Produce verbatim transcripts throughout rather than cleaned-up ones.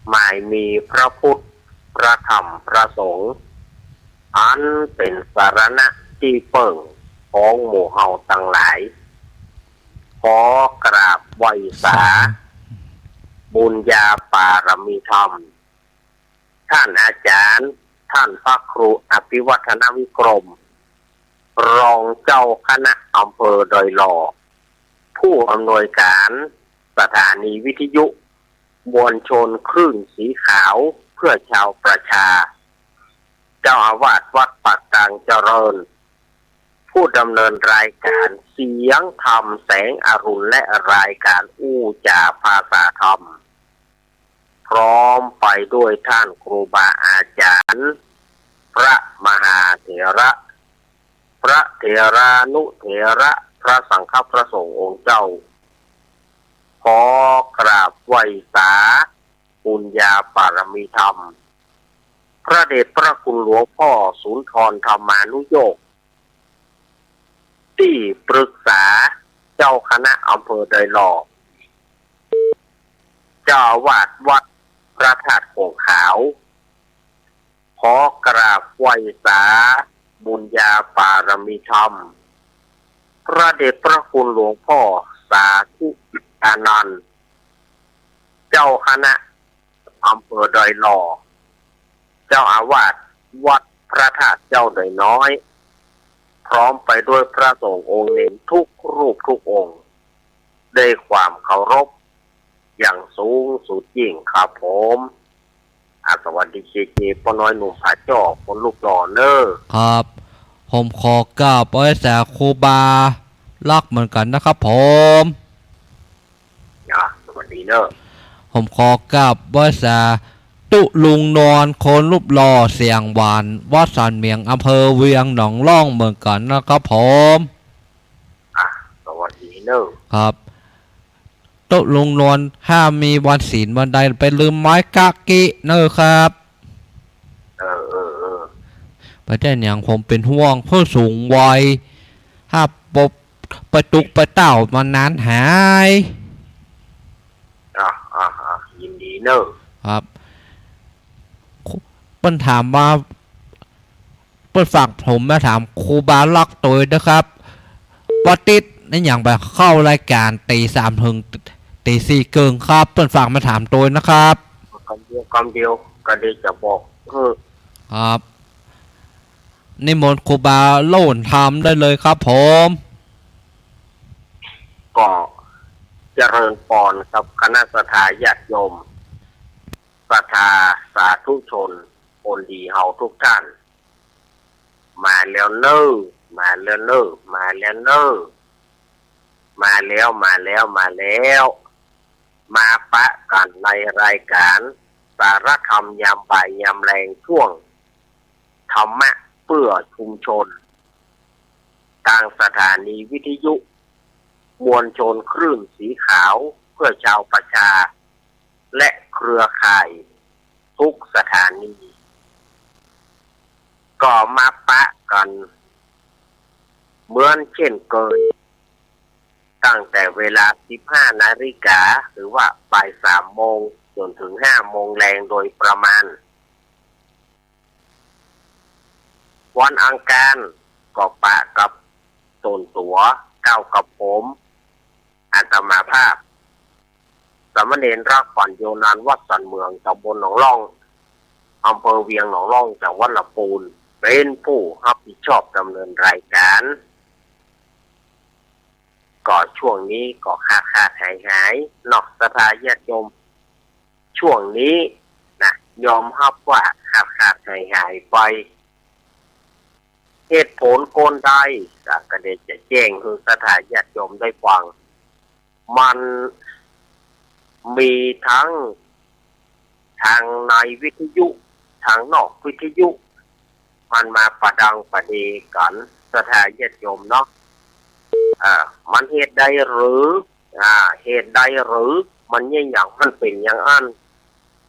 หมายมีพระพุทธ พระธรรม พระสงฆ์ อันเป๋นสรณะตี้เปิ้งของหมู่เฮาตังหลาย ขอกราบไหว้สา สา บุญญาปารมีธรรม ท่านอาจารย์ ท่านพระครูอภิวัฒนวิกรม รองเจ้าคณะอำเภอดอยหล่อ ผู้อำนวยการสถานีวิทยุมวลชนคลื่นสีขาวเพื่อชาวประชา เจ้าอาวาสวัดปากกลางเจริญ ผู้ดำเนินรายการเสียงธรรมแสงอรุณ และรายการอู้จ๋าภาษาธรรม พร้อมไปด้วยท่านครูบาอาจารย์ พระมหาเถระ พระเถรานุเถระ พระสังฆพระสงฆ์องค์เจ้า ขอกราบไหว้สาบุญญาปารมีธรรม พระเดชพระคุณหลวงพ่อสุนทรธรรมานุโยค ตี้ปรึกษาเจ้าคณะอำเภอดอยหล่อ เจ้าอาวาสวัดพระธาตุโขงขาว ขอกราบไหว้สาบุญญาปารมีธรรม พระเดชพระคุณหลวงพ่อสาธุอานันต์ เจ้าคณะอำเภอดอยหล่อ เจ้าอาวาสวัดพระธาตุเจ้าดอยน้อย พร้อมไปด้วยพระสงฆ์องค์เณรทุกรูปทุกองค์ ด้วยความเคารพอย่างสูงสุดยิ่งครับผม อ่ะ สวัสดีเจเจ ป้อน้อยหนุ่มผาจ้อ คนรูปหล่อเน่อ ครับ ผมขอกราบไหว้สาครูบาลักษณ์เหมือนกั๋นนะครับผม อ่ะ สวัสดีเน่อ ผมขอกราบไหว้สาตุ๊ลุงนวล คนรูปหล่อเสียงหวาน วัดสันเหมียง อำเภอเวียงหนองล่องเหมือนกั๋นนะครับผม อ่ะ สวัสดีเน่อ ครับ ตุ๊ลุงนวล ถ้ามีวันศีลวันใด ไปลืมไม้ก๊ะกี้เน่อครับ เออ เออ เออ บ่เจ้าหยัง ผมเป๋นห่วงผู้สูงวัย ถ้าบ่ไปตุ๊กไปเต้ามานานหาย อ่ะ อ่ะ อ่ะ ยินดีเน่อ ครับ เปิ้นถามว่า เปิ้นฝากผมมาถามครูบาลักษณ์ตวยนะครับ วันอาทิตย์นี้หยังไปเข้ารายการตีสามเถิงตีสี่เกิ่งครับ เปิ้นฝากมาถามตวยนะครับ กำเดียว กำเดียว ก็ได้จะบอก เออ ครับ นิมนต์ครูบาโล่นธรรมได้เลยครับผม ก็เจริญปอนครับ คณะศรัทธาญาติโยม ศรัทธาสาธุชน คนดีเฮาทุกท่าน มาแล้วเน่อ มาแล้วเน่อ มาแล้วเน่อ มาแล้ว มาแล้ว มาแล้ว มาปะกั๋นในรายการสารธรรมยามบ่ายยามแลง ช่วงธรรมะเปื้อชุมชน ตางสถานีวิทยุมวลชนคลื่นสีขาวเพื่อชาวประชา และเครือข่ายทุกสถานี ก็มาปะกั๋นเหมือนเช่นเกย ตั้งแต่เวลาสิบห้านาฬิกา หรือว่าบ่ายสามโมง จ๋นเถิงห้าโมงแลงโดยประมาณ วันอังคารก็ปะกับส่วนตั๋ว ก้าวกับผม อาตมาภาพ สามเณรรักปัญโญ นานวัดสันเหมือง ตำบลหนองล่อง อำเภอเวียงหนองล่อง จังหวัดลำปูน เป๋นผู้ฮับผิดชอบดำเนินรายการ ก็ช่วงนี้ก็ขาดๆ หายๆ เนาะ ศรัทธาญาติโยม ช่วงนี้นะ ยอมฮับว่าขาดๆ หายๆ ไป เหตุผลกลใด ก็ได้จะแจ้งหื้อศรัทธาญาติโยมได้ฟัง มันมีทั้งทางในวิทยุ ทางนอกวิทยุ มันมาปะดังปะเดกั๋น ศรัทธาญาติโยมเนาะ อ่า มันเหตุใดหรือ อ่า เหตุใดหรือ มันเยียะหยัง มันเป๋นอย่างอั้น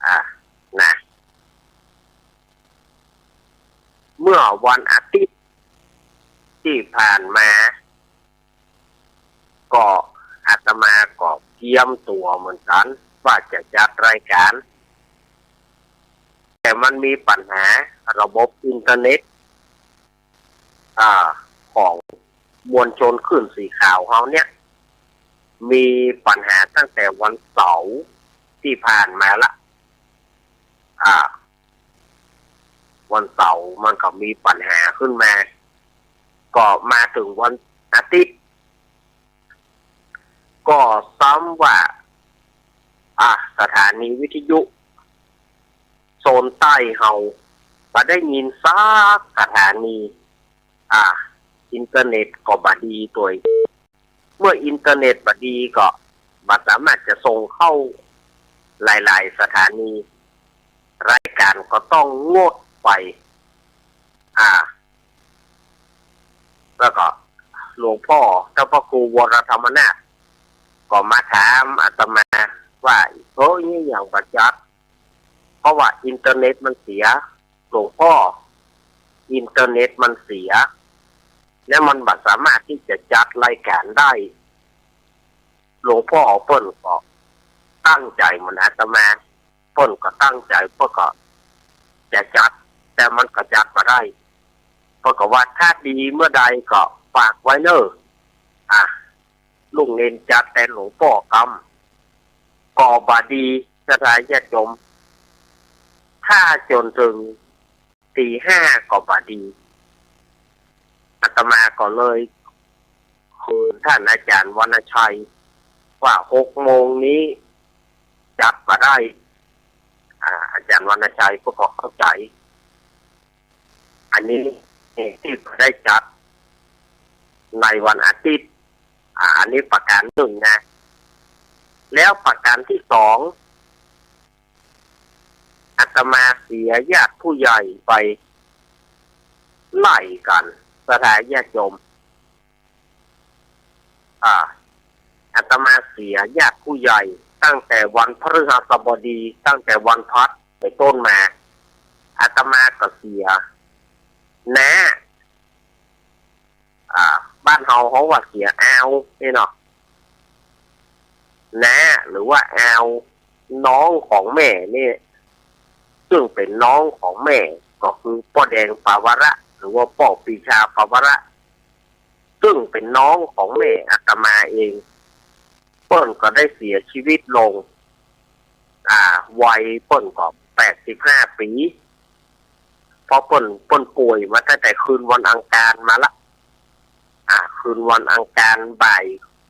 อ่า นะ เมื่อวันอาทิตย์ตี้ผ่านมา ก็อาตมาก็เกียมตั๋วเหมือนกั๋น ว่าจะจัดรายการ แต่มันมีปัญหาระบบอินเทอร์เน็ต อ่า ของมวลชนคลื่นสีขาวเฮาเนี่ย มีปัญหาตั้งแต่วันเสาร์ตี้ผ่านมาละ อ่า วันเสาร์มันก็มีปัญหาขึ้นมา ก็มาเถิงวันอาทิตย์ ก็ซ้ำว่า อ่ะ สถานีวิทยุโซนใต้เฮาบ่ได้ยินสักสถานี อ่ะ อินเทอร์เน็ตก็บ่ดีตวย เมื่ออินเทอร์เน็ตบ่ดีก็บ่สามารถจะส่งเข้าหลายๆ สถานี รายการก็ต้องงดไป อ่า แล้วก็หลวงพ่อเจ้าพระครูวรธรรมนาถก็มาถามอาตมาว่า เฮ้ย นี่อย่างบ่จัด เพราะว่าอินเทอร์เน็ตมันเสีย หลวงพ่อ อินเทอร์เน็ตมันเสีย และมันบ่สามารถตี้จะจัดรายการได้ หลวงพ่อเปิ้นก็ตั้งใจ๋เหมือนอาตมา เปิ้นก็ตั้งใจ๋ เปิ้นก็จะจัด แต่มันก็จัดบ่ได้ เปิ้นก็ว่าถ้าดีเมื่อใดก็ฝากไว้เน่อ อ่ะ ลุงเณรจัดแตนหลวงป้อกำ ก็บ่ดี ศรัทธาญาติโยม ถ้าจ๋นเถิงตีห้าก็บ่ดี อาตมาก็เลยคืนท่านอาจารย์วรรณชัยว่าหกโมงนี้จัดบ่ได้ อ่า อาจารย์วรรณชัยก็พอเข้าใจ๋ อันนี้ที่ได้จัดในวันอาทิตย์ อ่า อันนี้ประการหนึ่งนะ แล้วประการที่สอง อาตมาเสียญาติผู้ใหญ่ไปหลายกั๋น ศรัทธาญาติโยม อ่า อาตมาเสียญาติผู้ใหญ่ตั้งแต่วันพฤหัสบดี ตั้งแต่วันพฤหัสไปต้นมา อาตมาก็เสียน้า อ่า บ้านเฮาฮ้องว่าเสียอาวนี่เนาะ น้าหรือว่าอาว น้องของแม่นี่ ซึ่งเป๋นน้องของแม่ ก็คือป้อแดงปาวาระ หรือว่าป้อปีชาปาวาระ ซึ่งเป๋นน้องของแม่อาตมาเอง เปิ้นก็ได้เสียชีวิตลง อ่า วัยเปิ้นก็แปดสิบห้าปี๋ เพราะเปิ้น เปิ้นป่วยมาตั้งแต่คืนวันอังคารมาละ อ่า คืนวันอังคารบ่าย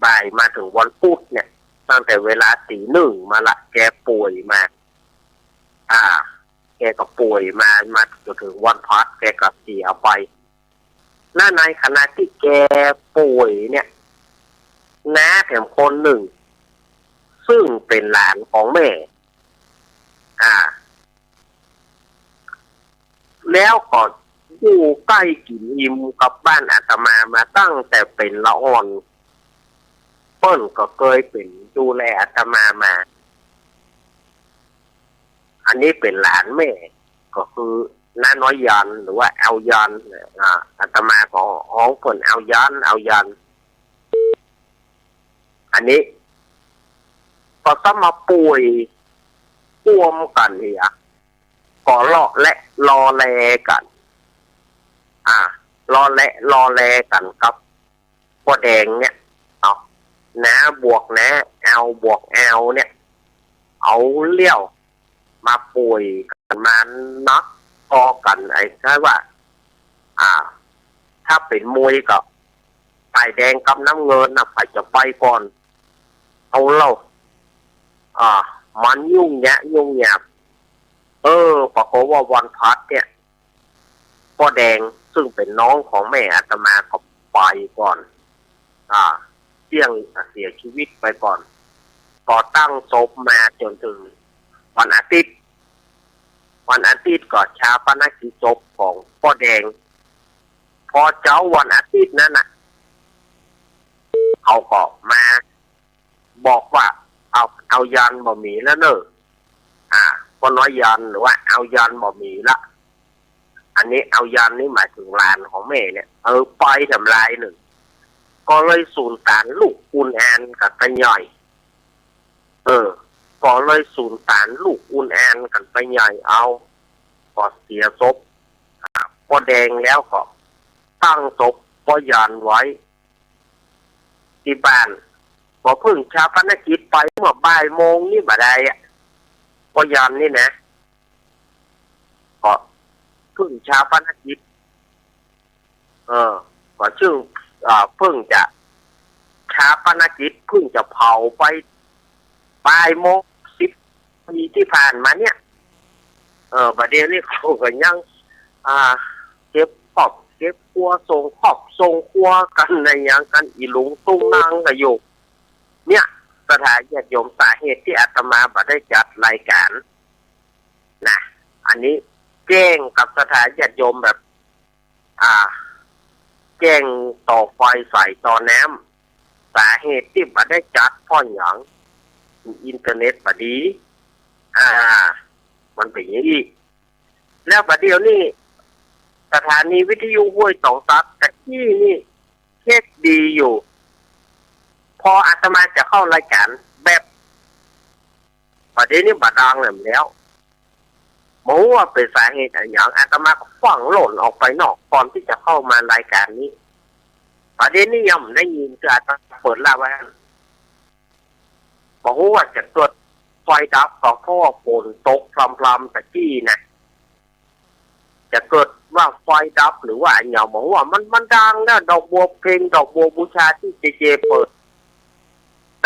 บ่ายมาเถิงวันพุธเนี่ย ตั้งแต่เวลาตีหนึ่งมาละ แกป่วยมา อ่า แกก็ป่วยมา มาจ๋นเถิงวันพฤหัส แกก็เสียไป และในขณะตี้แกป่วยเนี่ย น้าแถมคนนึ่ง ซึ่งเป๋นหลานของแม่ อ่า แล้วก็อยู่ใก้กิ๋นอิ่มกับบ้านอาตมามาตั้งแต่เป๋นละอ่อน เปิ้นก็เกยเป๋นดูแลอาตมามา อันนี้เป๋นหลานแม่ ก็คือน้าน้อยยอน หรือว่าอาว ยอน อ่า อาตมาก็ฮ้องเปิ้นอาว ยอน อาว ยอน อันนี้ ก็ซ้ำมาป่วยร่วมกั๋นเหีย ก็เลาะแหละลอแลกั๋น อ่า เลาะแหละลอแลกั๋นกับป้อแดงเนี่ย เอา น้าบวกน้า อาวบวกอาวเนี่ย เอาเลี้ยวมาป่วยกั๋นมานักกอกั๋น ไอ้คล้ายว่า อ่า ถ้าเป๋นมวยก็ ฝ่ายแดงกับน้ำเงินน่ะ ใผจะไปก่อน เอาเล่า อ่า มันยุ่งยะยุ่งยาก เออ ปรากฏว่าวันพฤหัสเนี่ย ป้อแดงซึ่งเป๋นน้องของแม่อาตมาก็ไปก่อน อ่า เสี้ยง เสียชีวิตไปก่อน ก็ตั้งศพมาจ๋นเถิงวันอาทิตย์ วันอาทิตย์ก็ฌาปนกิจศพของป้อแดง พอเจ๊าวันอาทิตย์นั้นน่ะ เขาก็มาบอกว่า เอา อาว ยอนบ่มีแล้วเน่อ อ่า ป้อน้อยยอน หรือว่าอาว ยอนบ่มีละ อันนี้อาว ยอน นี่หมายเถิงหลานของแม่เนี่ย เออ ไปทำลายนึ่ง ก็เลยสูญตานลูกอุนแอนกั๋นไปใหญ่ เออ ก็เลยสูญตานลูกอุนแอนกั๋นไปใหญ่ เอา ก็เสียศพ อ่า ป้อแดงแล้วก็ตั้งศพป้อหยันไว้ตี้บ้าน ก็เพิ่งฌาปนกิจไปเมื่อบ่ายโมงนี่บ่าดายอะ ป้อหยันนี่นะ ก็เพิ่งฌาปนกิจ เออ ก็ซึ่ง อ่า เพิ่งจะฌาปนกิจ เพิ่งจะเผาไปบ่ายโมงสิบนาทีตี้ผ่านมาเนี่ย เออ บ่าเดี่ยวนี้เขาก็ยัง อ่า เก็บครอบเก็บครัว ส่งครอบส่งครัวกั๋นนะ หยังกั๋น อี่หลุงตุ๊งนางก็อยู่ เนี่ย ศรัทธาญาติโยม สาเหตุตี้อาตมาบ่ได้จัดรายการนะ อันนี้แจ้งกับศรัทธาญาติโยมแบบ อ่า แจ้งต่อไฟสายต่อน้ำ สาเหตุตี้บ่ได้จัดเพราะหยัง อินเทอร์เน็ตบ่ดี อ่า มันเป๋นอย่างอี้ แล้วบ่าเดี่ยวนี้ สถานีวิทยุห้วยตองตัก ตะกี้นี่เช็คดีอยู่ พออาตมาจะเข้ารายการแป๊บ บ่าเดี่ยวนี้บ่ดังแล้ว บ่ฮู้ว่าเป๋นสาเหตุอะหยัง อาตมาก็ฟั่งหล่นออกไปนอกก่อนตี้จะเข้ามารายการนี้ บ่าเดี่ยวนี้ยังบ่ได้ยิน คืออาตมาเปิดลาวไว้ บ่ฮู้ว่าจะเกิดไฟดับก็เพราะว่าฝนตกพรำๆ ตะกี้นะ จะเกิดว่าไฟดับหรือว่าอะหยัง บ่ฮู้ว่ามัน มันดังนะ ดอกบัว เพลงดอกบัวบูชาตี้เจเจเปิด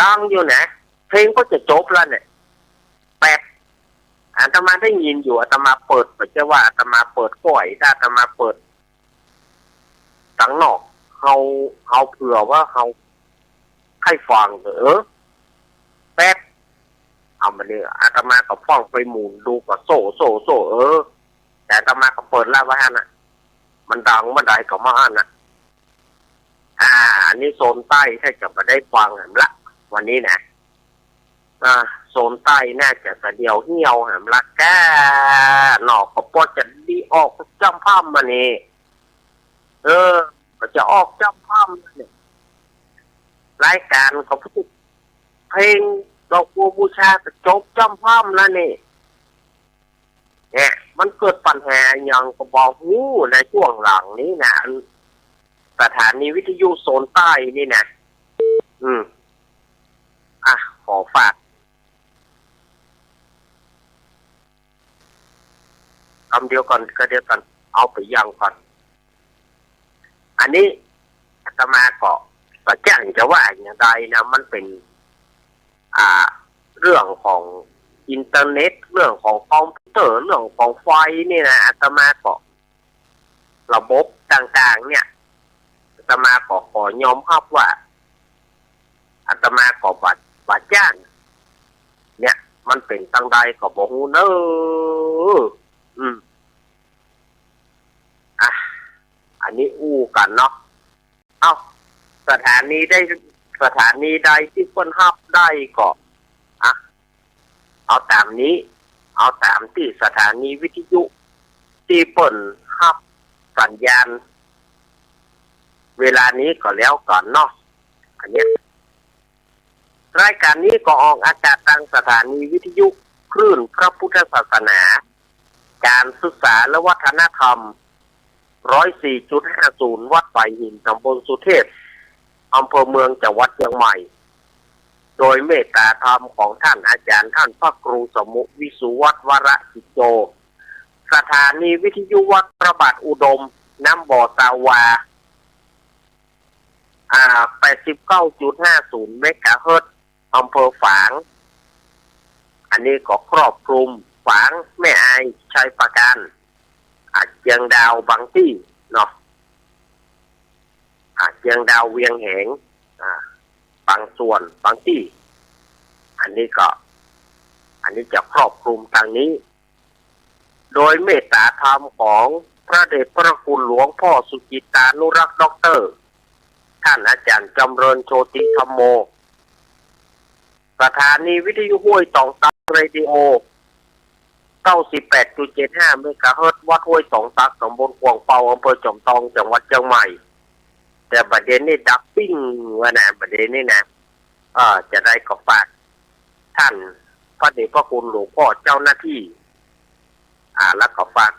ดังอยู่นะ เพลงก็จะจบแล้วเนี่ย แป๊บ อาตมาได้ยินอยู่ อาตมาเปิด บ่ใจ้ว่าอาตมาเปิดก้อย ถ้าอาตมาเปิดตังนอก เฮา เฮาเผื่อว่าเฮาใค่ฟัง เออ แป๊บ เอามาเนี่ย อาตมาก็ฟั่งไปหมุนดูก็โซ่ โซ่ โซ่ เออ แต่อาตมาก็เปิดลาวไว้หั้นน่ะ มันดังบ่าใดก็บ่าหั้นน่ะ อ่า อันนี้โซนใต้ถ้าจะบ่ได้ฟังแหมละ วันนี้นะ อ่า โซนใต้น่าจะตะเดี่ยวเหี่ยวแหมละก้า เนาะ ก็ปอจะดีออกจ้ำพ่ำมานี่ เออ ก็จะออกจ้ำพ่ำมานี่ รายการก็พูด เพลงดอกบัวบูชาก็จบจ้ำพ่ำแล้วนี่ เนี่ย มันเกิดปัญหาหยังก็บ่ฮู้ในช่วงหลังนี้นะ อันสถานีวิทยุโซนใต้นี่นะ อืม อ่ะ ขอฝาก กำเดียวก่อน กำเดียวก่อน เอาไปยังก่อน อันนี้อาตมาก็บ่จ้างจะว่าอย่างใดนะ มันเป๋น อ่า เรื่องของอินเทอร์เน็ต เรื่องของคอมพิวเตอร์ เรื่องของไฟนี่นะ อาตมาก็ ระบบต่างๆ เนี่ย อาตมาก็ขอยอมฮับว่า อาตมาก็บ่ บ่จ้าง เนี่ย มันเป๋นตังใดก็บ่ฮู้เน้อ อืม อ่ะ อันนี้อู้กั๋นเนาะ เอ้า สถานีใด สถานีใดตี้เปิ้นฮับได้ก็ อ่ะ เอาต๋ามนี้ เอาต๋ามตี้สถานีวิทยุตี้เปิ้นฮับสัญญาณ เวลานี้ก็แล้วกั๋นเนาะ อันเนี้ย รายการนี้ก็ออกอากาศตางสถานีวิทยุคลื่นพระพุทธศาสนา ก๋านศึกษาและวัฒนธรรม ร้อยสี่จุดห้าศูนย์ วัดฝายหิน ต๋ำบลสุเทพ อำเภอเมือง จังหวัดเจียงใหม่ โดยเมตตาธรรมของต้านอาจ๋ารย์ต้านพระครูสมุ วิสุวัฒน์ วรกิจโจ สถานีวิทยุวัดพระบาทอุดม น้ำบ่อซาวา อ่า แปดสิบเก้าจุดห้าศูนย์ เมกะเฮิรตซ์ อำเภอฝาง อันนี้ก็ครอบคลุมฝาง แม่อาย ชัยปราการ อ่า เจียงดาวบางตี้เนาะ อ่า เจียงดาว เวียงแหง อ่า บางส่วน บางตี้ อันนี้ก็ อันนี้จะครอบคลุมตางนี้ โดยเมตตาธรรมของพระเดชพระคุณหลวงพ่อสุจิตตานุรักษ์ ด็อกเตอร์ ต้านอาจ๋ารย์จำเริญ โชติธัมโม สถานีวิทยุห้วยตองตัก เรดิโอ เก้าสิบแปดจุดเจ็ดห้า เมกะเฮิรตซ์ วัดห้วยตองตัก ต๋ำบลขวางเปา อำเภอจอมตอง จังหวัดเจียงใหม่ แต่บ่าเดี่ยวนี้ดับปิ้งวะนะ บ่าเดี่ยวนี้นะ เออ จะใดก็ฝากต้านพระเดชพระคุณหลวงพ่อเจ้าหน้าตี้ อ่า แล้วก็ฝาก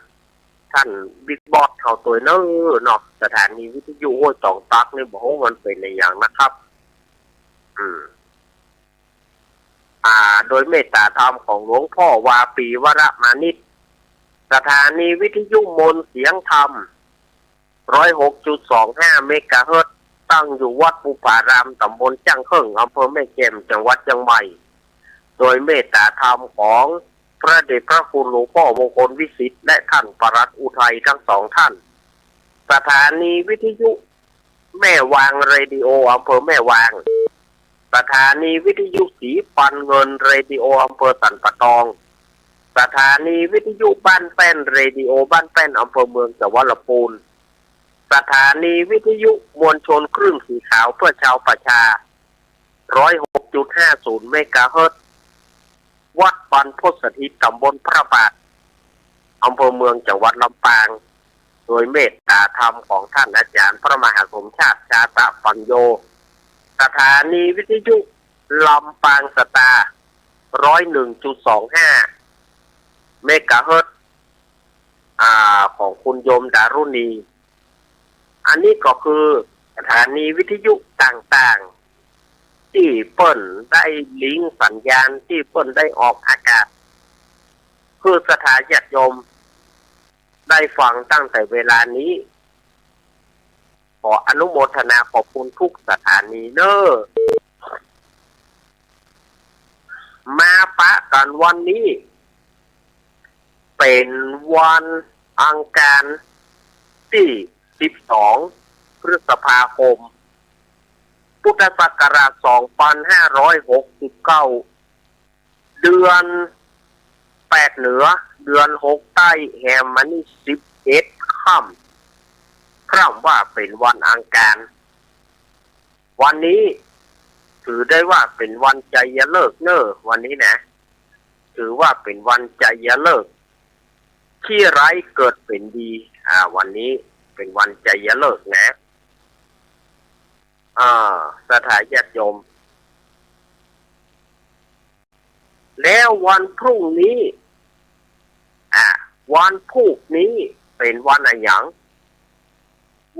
ต้านบิ๊กบอสเฮาตวยเน่อเนาะ สถานีวิทยุห้วยตองตักนี่ บ่ฮู้มันเป๋นอะหยังนะครับ อืม อ่า โดยเมตตาธรรมของหลวงพ่อวาปีวรมานิช สถานีวิทยุมนต์เสียงธรรม ร้อยหกจุดสองห้า เมกะเฮิรตซ์ ตั้งอยู่วัดภูผาราม ตำบลจ้างเคิ่ง อำเภอแม่แจ่ม จังหวัดเจียงใหม่ โดยเมตตาธรรมของพระเดชพระคุณหลวงพ่อมงคลวิสิทธิ์ และท่านปลัดอุทัยทั้งสองท่าน สถานีวิทยุแม่วางเรดิโอ อำเภอแม่วาง สถานีวิทยุสีปันเงินเรดิโอ อำเภอสันป่าตอง สถานีวิทยุบ้านแป้นเรดิโอบ้านแป้น อำเภอเมือง จังหวัดลำพูน สถานีวิทยุมวลชนคลื่นสีขาวเพื่อชาวประชา ร้อยหกจุดห้าศูนย์ เมกะเฮิรตซ์ วัดบรรพตสถิต ตำบลพระบาท อำเภอเมือง จังหวัดลำปาง โดยเมตตาธรรมของท่านอาจารย์พระมหาสมชาติ ชาตะปัญโญ สถานีวิทยุลำปางสตาร์ ร้อยหนึ่งจุดสองห้า เมกะเฮิรตซ์ อ่า ของคุณโยมดารุณี อันนี้ก็คือสถานีวิทยุต่างๆ ตี้เปิ้นได้ลิงก์สัญญาณ ตี้เปิ้นได้ออกอากาศ หื้อศรัทธาญาติโยมได้ฟังตั้งแต่เวลานี้ ขออนุโมทนาขอบคุณทุกสถานีเน่อ มาปะกั๋นวันนี้ เป๋นวันอังคารตี้ สิบสอง พฤษภาคม พุทธศักราช สองพันห้าร้อยหกสิบเก้า เดือนแปดเหนือ เดือนหกใต้ แฮมมานี่ สิบเอ็ด ค่ำ พร่ำว่าเป๋นวันอังคาร วันนี้ถือได้ว่าเป๋นวันชัยฤกษ์เน่อ วันนี้นะ ถือว่าเป๋นวันชัยฤกษ์ ขี้ร้ายเกิดเป๋นดี อ่า วันนี้เป๋นวันชัยฤกษ์นะ อ่า ศรัทธาญาติโยม แล้ววันพรุ่งนี้ อ่า วันพูกนี้เป๋นวันอะหยัง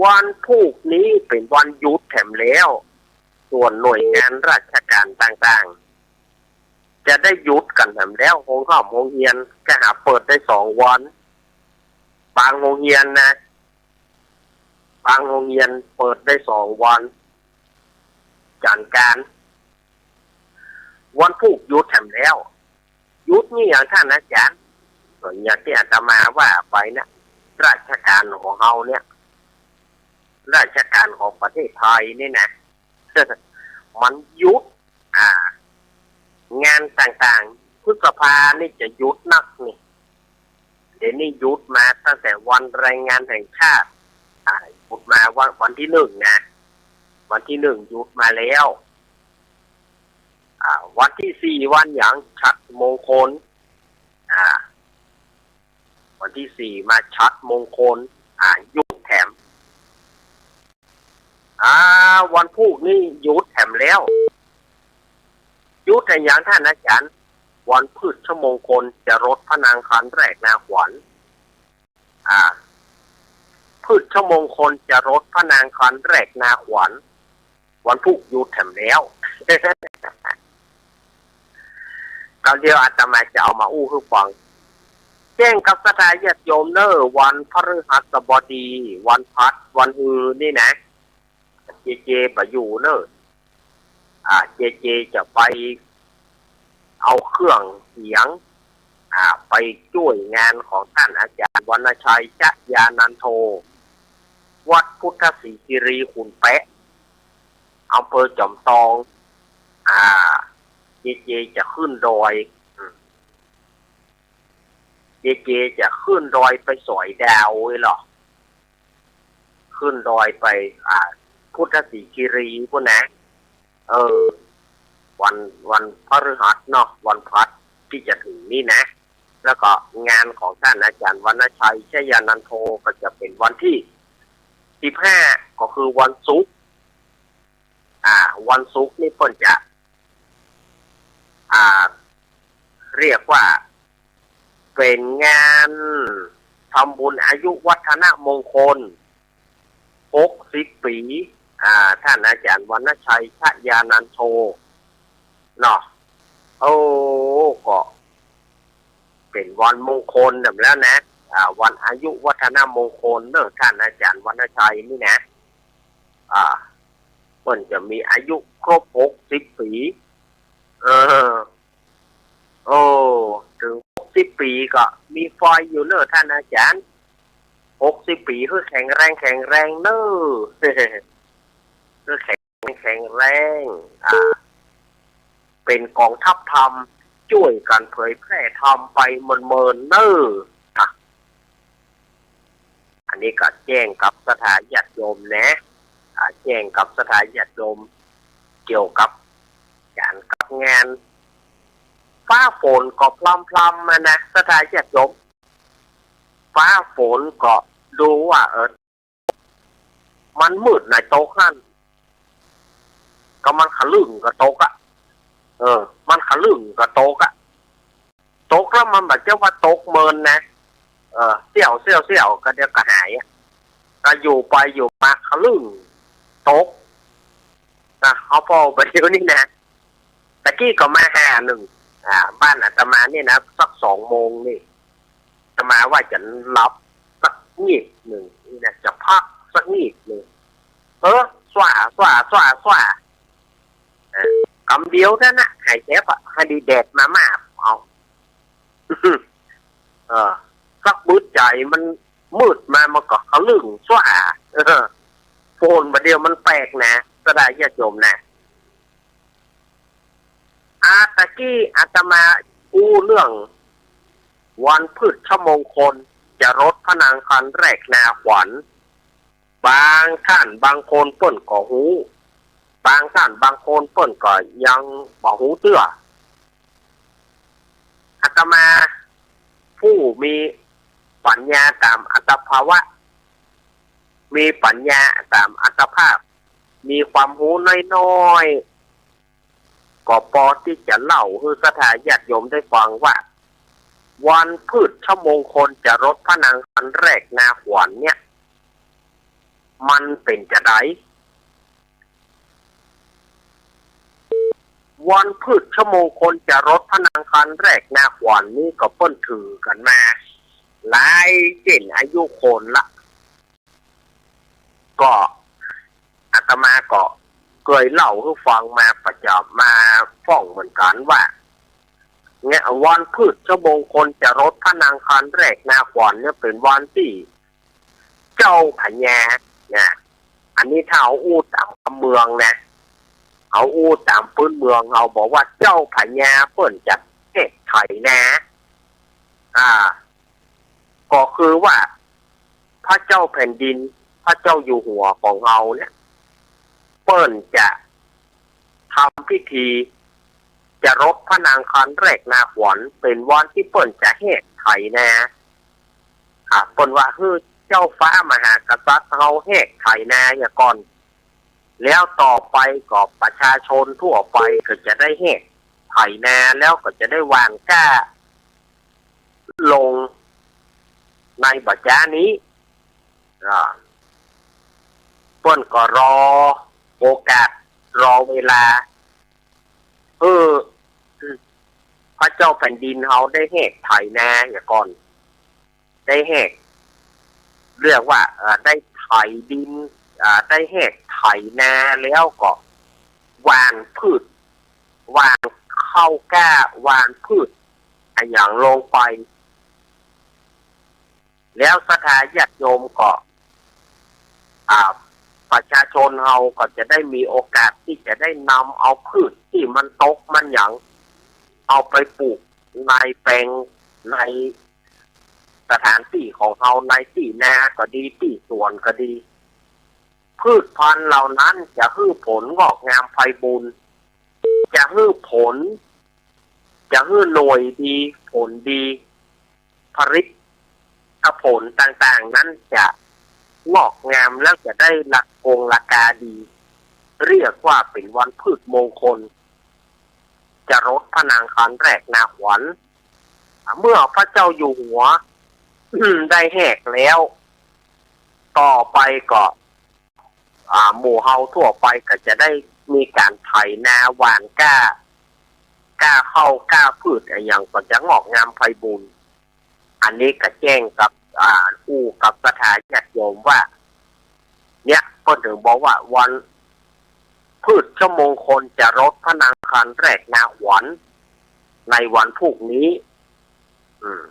วันพูกนี้เป๋นวันหยุดแถมแล้ว ส่วนหน่วยงานราชการต่างๆ จะได้หยุดกั๋นแถมแล้ว โฮงฮ่ำโฮงเฮียนก็หาเปิดได้สองวัน บางโฮงเฮียนนะ บางโฮงเฮียนเปิดได้สองวัน จันทร์อังคาร วันพูกหยุดแถมแล้ว หยุดนี่อะหยังต้านอาจ๋ารย์ ก็อย่างตี้อาตมาว่าไปนะ ราชการของเฮาเนี่ย ราชการของประเทศไทยนี่นะ มันหยุด อ่า งานต่างๆ พฤษภานี่จะหยุดนักนี่ เดี๋ยวนี้หยุดมาตั้งแต่วันแรงงานแห่งชาติ อ่า หยุดมาวัน วันตี้หนึ่งนะ วันตี้หนึ่งหยุดมาแล้ว อ่า วันตี้สี่ วันหยัง ฉัตรมงคล อ่า วันตี้สี่ มาฉัตรมงคล อ่า หยุดแถม อ่า วันพูกนี้หยุดแถมแล้ว หยุดอะหยังต้านอาจ๋ารย์ วันพฤชมงคลจรดพระนางคันแรกนาขวัญ อ่า พฤชมงคลจรดพระนางคันแรกนาขวัญ วันพูกหยุดแถมแล้ว ก็เดี๋ยวอาตมาจะเอามาอู้หื้อฟัง แจ้งกับศรัทธาญาติโยมเน่อ วันพฤหัสบดี วันพลัส วันฮือนี่นะ เจเจบ่อยู่เน่อ อ่า เจเจจะไปเอาเครื่องเสียง อ่า ไปจ้วยงานของต้านอาจ๋ารย์วรรณชัย ชยานันโท วัดพุทธศรีคีรีขุนแปะ อำเภอจอมตอง อ่า เจเจจะขึ้นดอย อืม เจเจจะขึ้นดอยไปสอยดาวเว้ยเหรอ ขึ้นดอยไป อ่า พุทธศรีคีรีปู้นนะ เออ วัน วันพฤหัสเนาะ วันพลัสตี้จะถึงนี่นะ แล้วก็งานของต้านอาจ๋ารย์วรรณชัย ชยานันโท ก็จะเป๋นวันตี้ สิบห้า ก็คือวันศุกร์ อ่า วันศุกร์นี่เปิ้นจะ อ่า เรียกว่า เป๋นงานทำบุญอายุวัฒนมงคล หกสิบ ปี๋ อ่า ต้านอาจ๋ารย์วรรณชัย ชยานันโท เนาะ โอ้ ก็เป๋นวันมงคลนำแล้วนะ อ่า วันอายุวัฒนมงคลเนาะ ต้านอาจ๋ารย์วรรณชัยนี่นะ อ่า เปิ้นจะมีอายุครบ หกสิบ ปี๋ เออ โอ้ เถิง หกสิบ ปี๋ก็มีฟอยอยู่เนาะ ต้านอาจ๋ารย์ หกสิบ ปี๋ หื้อแข็งแรง แข็งแรงเนาะ หื้อแข็งแรง แข็งแรง อ่า เป๋นก๋องทัพธรรม จ้วยกั๋นเผยแพร่ธรรมไปเมินๆ เนาะ อ่ะ อันนี้ก็แจ้งกับศรัทธาญาติโยมนะ อ่า แจ้งกับศรัทธาญาติโยม เกี่ยวกับก๋านกับงาน ฟ้าฝนก็พรำๆ มานะ ศรัทธาญาติโยม ฟ้าฝนก็ดูว่า เออ มันมืดหน่อยตกหั้น ก็มันขะลึ่งก็ตกอะ เออ มันขะลึ่งก็ตกอะ ตกแล้วมันบ่ใจ้ว่าตกเมินนะ เออ เสี้ยวเสี้ยวเสี้ยวก็เดี๋ยวก็หายอะ ก็อยู่ไปอยู่มาขะลึ่งตกนะ เฮาผ่อไปเดี๋ยวนี้นะ ตะกี้ก็มาหานึ่ง อ่า บ้านอาตมานี่นะ สักสองโมงนี่ อาตมาว่าจะหลับสักงีบนึ่งนี่นะ จะพักสักงีบนึ่ง เออ สว่า สว่า สว่า สว่า เออ กำเดียวนั้นนะ หายแจ๊บอะ หาดีแดดมามาบเอา เออ สักบึดใจ๋มันมืดมา มันก็ขะลึ่งสว่า เออ โพนบ่าเดี่ยวมันแปลกนะ ศรัทธาญาติโยมนะ อา ตะกี้อาตมาอู้เรื่อง วันพฤชมงคล จรดพระนางคันแรกนาขวัญ บางต้านบางคนเปิ้นก็ฮู้ บางต้านบางคนเปิ้นก็ยังบ่ฮู้เตื้อ อาตมาผู้มีปัญญาต๋ามอัตภาวะ มีปัญญาต๋ามอัตภาพ มีความฮู้น้อยๆ ก็ปอตี้จะเล่าหื้อศรัทธาญาติโยมได้ฟังว่า วันพฤชมงคลจรดพระนางคันแรกนาขวัญเนี่ย มันเป๋นจาใด วันพฤชมงคลจรดพระนางคันแรกนาขวัญนี่ก็เปิ้นถือกั๋นมาหลายเส้นอายุคนละ ก็อาตมาก็เกยเล่าหื้อฟังมาประจ๋ำ มาฟ้องเหมือนกั๋นว่า เนี่ย วันพฤชมงคลจรดพระนางคันแรกนาขวัญเนี่ยเป๋นวันตี้เจ้าพญานะ อันนี้ถ้าเอาอู้ต๋ามกำเมืองนะ เอาอู้ต๋ามปื๊นเมือง เอาบอกว่าเจ้าพญาเปิ้นจะแหกไถนา อ่า ก็คือว่าพระเจ้าแผ่นดิน พระเจ้าอยู่หัวของเฮาเนี่ย เปิ้นจะทำพิธีจรดพระนางคันแรกนาขวัญ เป๋นวันตี้เปิ้นจะแหกไถนา อ่า เปิ้นว่าหื้อเจ้าฟ้ามหากษัตริย์เฮาแหกไถนาเหียก่อน แล้วต่อไปก็ประชาชนทั่วไปก็จะได้แหกไถนา แล้วก็จะได้หว่านกล้าลงในบ่จ๊านี้ อ่า เปิ้นก็รอโอกาส รอเวลา เออ พระเจ้าแผ่นดินเฮาได้แหกไถนาเหียก่อน ได้แหก เรียกว่า เอ่อ ได้ไถดิน อ่า ได้แหกไถนาแล้วก็หว่านพืช หว่านข้าวกล้า หว่านพืชอะหยังลงไป แล้วศรัทธาญาติโยมก็ อ่า ประชาชนเฮาก็จะได้มีโอกาสตี้จะได้นำเอาพืชตี้มันตกมันหยัง เอาไปปลูกในแปลง ในสถานตี้ของเฮา ในตี้นาก็ดี ตี้สวนก็ดี พืชพันธุ์เหล่านั้นจะหื้อผลงอกงามไพบูลย์ จะหื้อผล จะหื้อหน่วยดี ผลดี ผลิตผลต่างๆ นั้นจะงอกงามแล้วจะได้ราคงราคาดี เรียกว่าเป๋นวันพฤชมงคล จรดพระนางคันแรกนาขวัญ เมื่อพระเจ้าอยู่หัว ได้แหกแล้ว ต่อไปก็ อ่า หมู่เฮาทั่วไปก็จะได้มีก๋านไถนาหว่านกล้า กล้าข้าวกล้าปื๊ดอะหยังก็จะงอกงามไพบูลย์ อันนี้ก็แจ้งกับ อ่า อู้กับศรัทธาญาติโยมว่า เนี่ย ก็ถึงบอกว่าวัน พฤกษมงคลจะรดพระนางคันแรกนาขวัญในวันพรุ่งนี้ อืม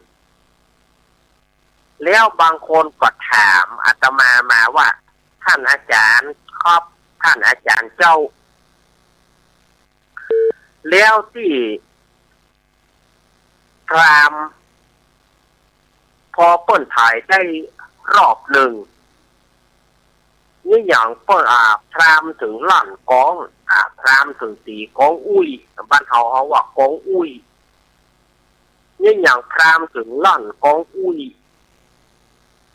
แล้วบางคนก็ถามอาตมามาว่า ท่านอาจารย์ครับ ท่านอาจารย์เจ้า แล้วตี้พราหมณ์ พอเปิ้นไถได้รอบนึ่ง เนี่ยหยังเปิ้น อ่า พราหมณ์เถิงลั่นกอง อ่า พราหมณ์เถิงตี๋กองอุ้ย บ้านเฮาเฮาว่ากองอุ้ย เนี่ยหยังพราหมณ์เถิงลั่นกองอุ้ย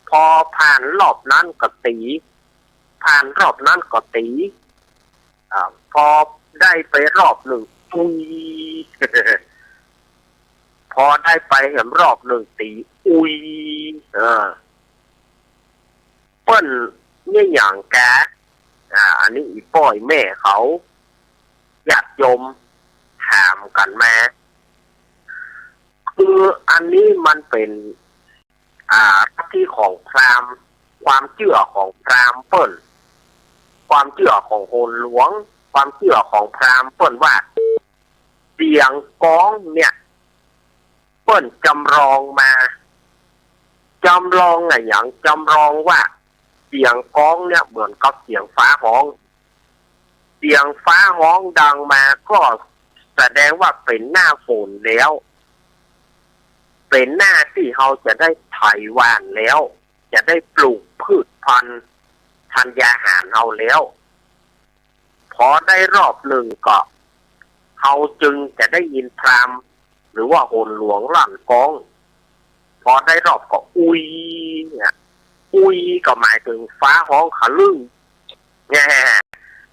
พอผ่านรอบนั้นก็ตี๋ ผ่านรอบนั้นก็ตี๋ อ่า พอได้ไปรอบนึ่ง อุ้ย พอได้ไปแหมรอบนึ่งตี๋ อุ้ย เออ เปิ้นเนี่ยหยังกา อ่า อันนี้อี่ป้ออี่แม่เขา ญาติโยมถามกั๋นมา คืออันนี้มันเป๋น อ่า ลัทธิของพราหมณ์ ความเจื้อของพราหมณ์เปิ้น ความเจื้อของโหนหลวง ความเจื้อของพราหมณ์เปิ้นว่า เสียงกองเนี่ย เปิ้นจำลองมา จำลองอะหยัง จำลองว่า เสียงกองเนี่ยเหมือนกับเสียงฟ้าฮ้อง เสียงฟ้าฮ้องดังมาก็แสดงว่าเป๋นหน้าฝนแล้ว เป๋นหน้าตี้เฮาจะได้ไถหว่านแล้ว จะได้ปลูกพืชพันธุ์ธัญญาหารเฮาแล้ว พอได้รอบนึ่งก็ เฮาจึงจะได้ยินพราหมณ์ หรือว่าโหนหลวงลั่นกอง พอได้รอบก็อุ๊ยเนี่ย อุ๊ยก็หมายเถิงฟ้าฮ้องขะลึ้ง เนี่ย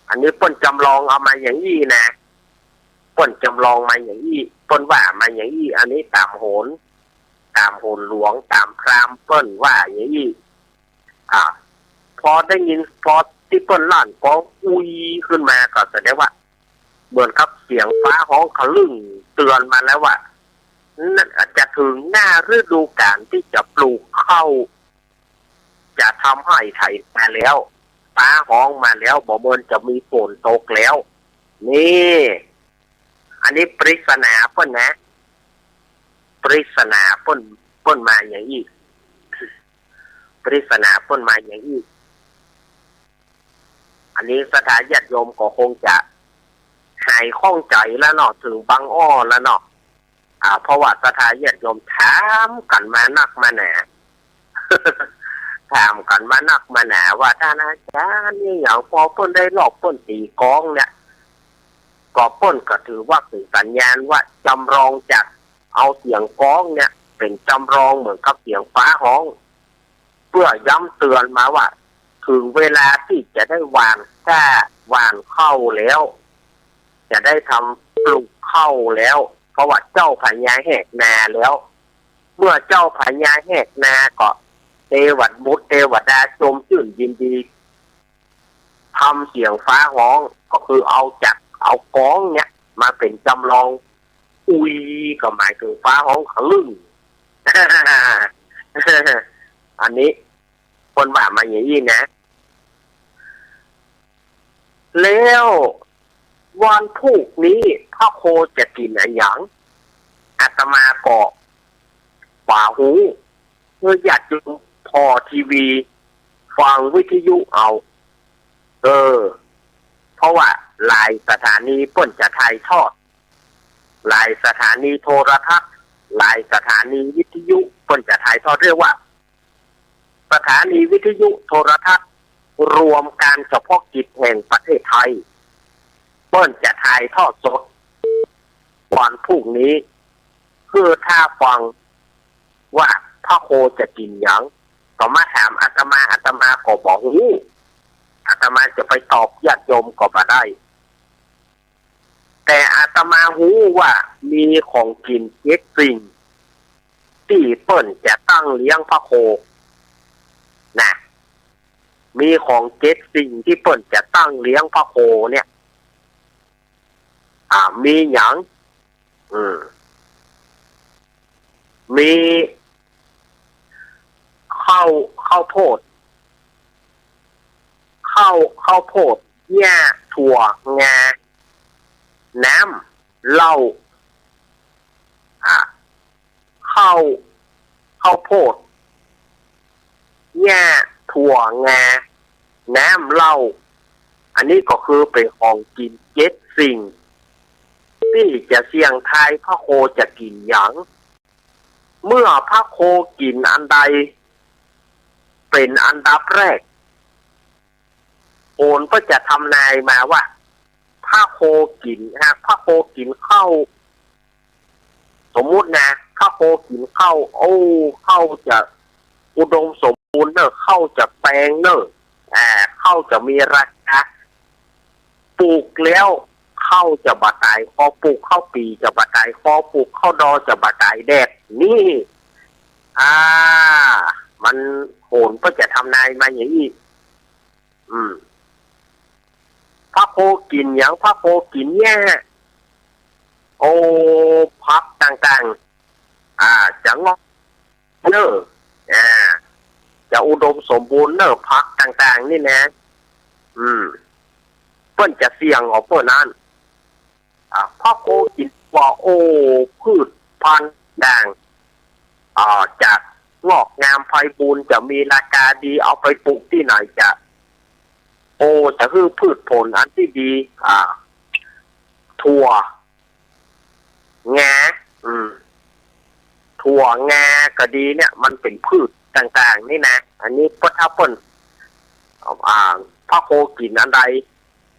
อันนี้เปิ้นจำลองเอามาอย่างอี้นะ เปิ้นจำลองมาอย่างอี้ เปิ้นว่ามาอย่างอี้ อันนี้ต๋ามโหน ต๋ามโหนหลวง ต๋ามพราหมณ์เปิ้นว่าอย่างอี้ อ่า พอได้ยิน พอตี้เปิ้นลั่นกองอุ๊ยขึ้นมาก็แสดงว่า เหมือนกับเสียงฟ้าฮ้องขะลึ้งเตือนมาแล้วว่า นั่นอาจจะเถิงหน้าฤดูกาลตี้จะปลูกข้าว จะทำไฮ่ไถนาแล้ว ฟ้าฮ้องมาแล้ว บ่เมินจะมีฝนตกแล้ว นี่ อันนี้ปริศนาเปิ้นนะ ปริศนาเปิ้น เปิ้นมาอย่างอี้ ปริศนาเปิ้นมาอย่างอี้ อันนี้ศรัทธาญาติโยมก็คงจะหายข้องใจ๋แล้วเนาะ เถิงบังอ้อแล้วเนาะ อ่า เพราะว่าศรัทธาญาติโยมถามกั๋นมานักมาหนา ถามกั๋นมานักมาหนาว่า ต้านอาจ๋ารย์ เนี่ยหยัง พอเปิ้นได้รอบเปิ้นตี๋กองเนี่ย ก็เปิ้นก็ถือว่าเป๋นสัญญาณว่าจำลองจากเอาเสียงกองเนี่ยเป๋นจำลองเหมือนกับเสียงฟ้าฮ้อง เปื้อย้ำเตือนมาว่า เถิงเวลาตี้จะได้หว่านกล้าหว่านข้าวแล้ว จะได้ทำปลูกข้าวแล้ว เพราะว่าเจ้าพญาแหกนาแล้ว เมื่อเจ้าพญาแหกนาก็ เตวะ บุตรเตวดาจมจื้นยินดี ทำเสียงฟ้าฮ้อง ก็คือเอาจาก เอากองเนี่ยมาเป๋นจำลอง อุ๊ย ก็หมายเถิงฟ้าฮ้องขะลึ้ง อันนี้เปิ้นว่ามาอย่างอี้นะ แล้ววันพูกนี้พระโคจะกิ๋นอะหยัง อาตมาก็บ่ฮู้ เพื่อญาติโยมผ่อทีวี ฟังวิทยุเอา เออ เพราะว่าหลายสถานีเปิ้นจะถ่ายทอด หลายสถานีโทรทัศน์ หลายสถานีวิทยุเปิ้นจะถ่ายทอด เรียกว่า สถานีวิทยุโทรทัศน์รวมการเฉพาะกิจแห่งประเทศไทย เปิ้นจะถ่ายทอดสดวันพูกนี้ เพื่อถ้าฟังว่าพระโคจะกิ๋นหยัง ก็มาถามอาตมา อาตมาก็บ่ฮู้ อาตมาจะไปตอบญาติโยมก็บ่ได้ แต่อาตมาฮู้ว่ามีของกิ๋นเจ็ดสิ่ง ตี้เปิ้นจะตั้งเลี้ยงพระโคนะ มีของเจ็ดสิ่งตี้เปิ้นจะตั้งเลี้ยงพระโคเนี่ย อ่า มีหยัง อืม มีข้าว ข้าวโพด ข้าว ข้าวโพด หญ้า ถั่ว งา น้ำ เหล้า อ่า ข้าว ข้าวโพด หญ้า ถั่ว งา น้ำ เหล้า อันนี้ก็คือเป๋นของกิ๋นเจ็ดสิ่ง ตี้จะเสี่ยงทายพระโคจะกิ๋นหยัง เมื่อพระโคกิ๋นอันใดเป๋นอันดับแรก โหรเปิ้นจะทำนายมาว่า พระโคกิ๋น หากพระโคกิ๋นข้าว สมมุตินะ พระโคกิ๋นข้าว โอ้ ข้าวจะอุดมสมบูรณ์เน่อ ข้าวจะแปงเน่อ อ่า ข้าวจะมีราคา ปลูกแล้วข้าวจะบ่ต๋ายคอ ปลูกข้าวปี่จะบ่ต๋ายคอ ปลูกข้าวดอจะบ่ต๋ายแดด นี่ อ่า มันโหรเปิ้นจะทำนายมาอย่างอี้ อืม พระโคกิ๋นหยัง พระโคกิ๋นหญ้า โอ้ ผักต่างๆ อ่า จะงอกเน่อ อ่า จะอุดมสมบูรณ์เน่อ ผักต่างๆ นี่นะ อืม เปิ้นจะเสี่ยงออกเปิ้นนั้น อ่า พระโคกิ๋นว่า โอ้ พืชพันธุ์ต่าง อ่า จะงอกงามไพบูลย์ จะมีราคาดี เอาไปปลูกตี้ไหนจะ โอ้ จะหื้อพืชผลอันตี้ดี อ่า ถั่ว งา อืม ถั่ว งา ก็ดีเนี่ย มันเป๋นพืชต่างๆ นี่นะ อันนี้เปิ้น ถ้าเปิ้น อ่า พระโคกิ๋นอันใด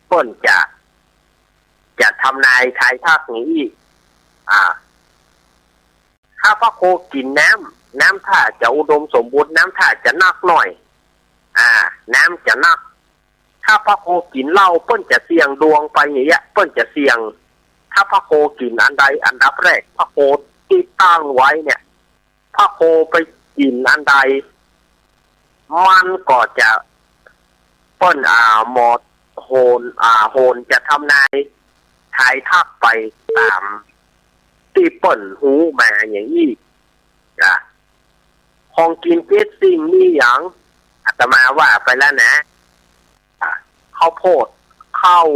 เปิ้นจะ จะทำนายทายทักอย่างอี้ อ่า ถ้าพระโคกิ๋นน้ำ น้ำถ้าจะอุดมสมบูรณ์ น้ำถ้าจะนักหน่อย อ่า น้ำจะนัก ถ้าพระโคกิ๋นเหล้า เปิ้นจะเสี่ยงดวงไปอย่างเงี้ย เปิ้นจะเสี่ยง ถ้าพระโคกิ๋นอันใดอันดับแรก พระโคตี้ตั้งไว้เนี่ย พระโคไปกิ๋นอันใด มันก็จะ เปิ้น อ่า หมอโหร อ่า โหรจะทำนายทายทักไปต๋ามตี้เปิ้นฮู้มาอย่างอี้ อ่ะ ของกิ๋นเจ็ดสิ่งมีหยัง อาตมาว่าไปแล้วนะ อ่ะ ข้าวโพด ข้าว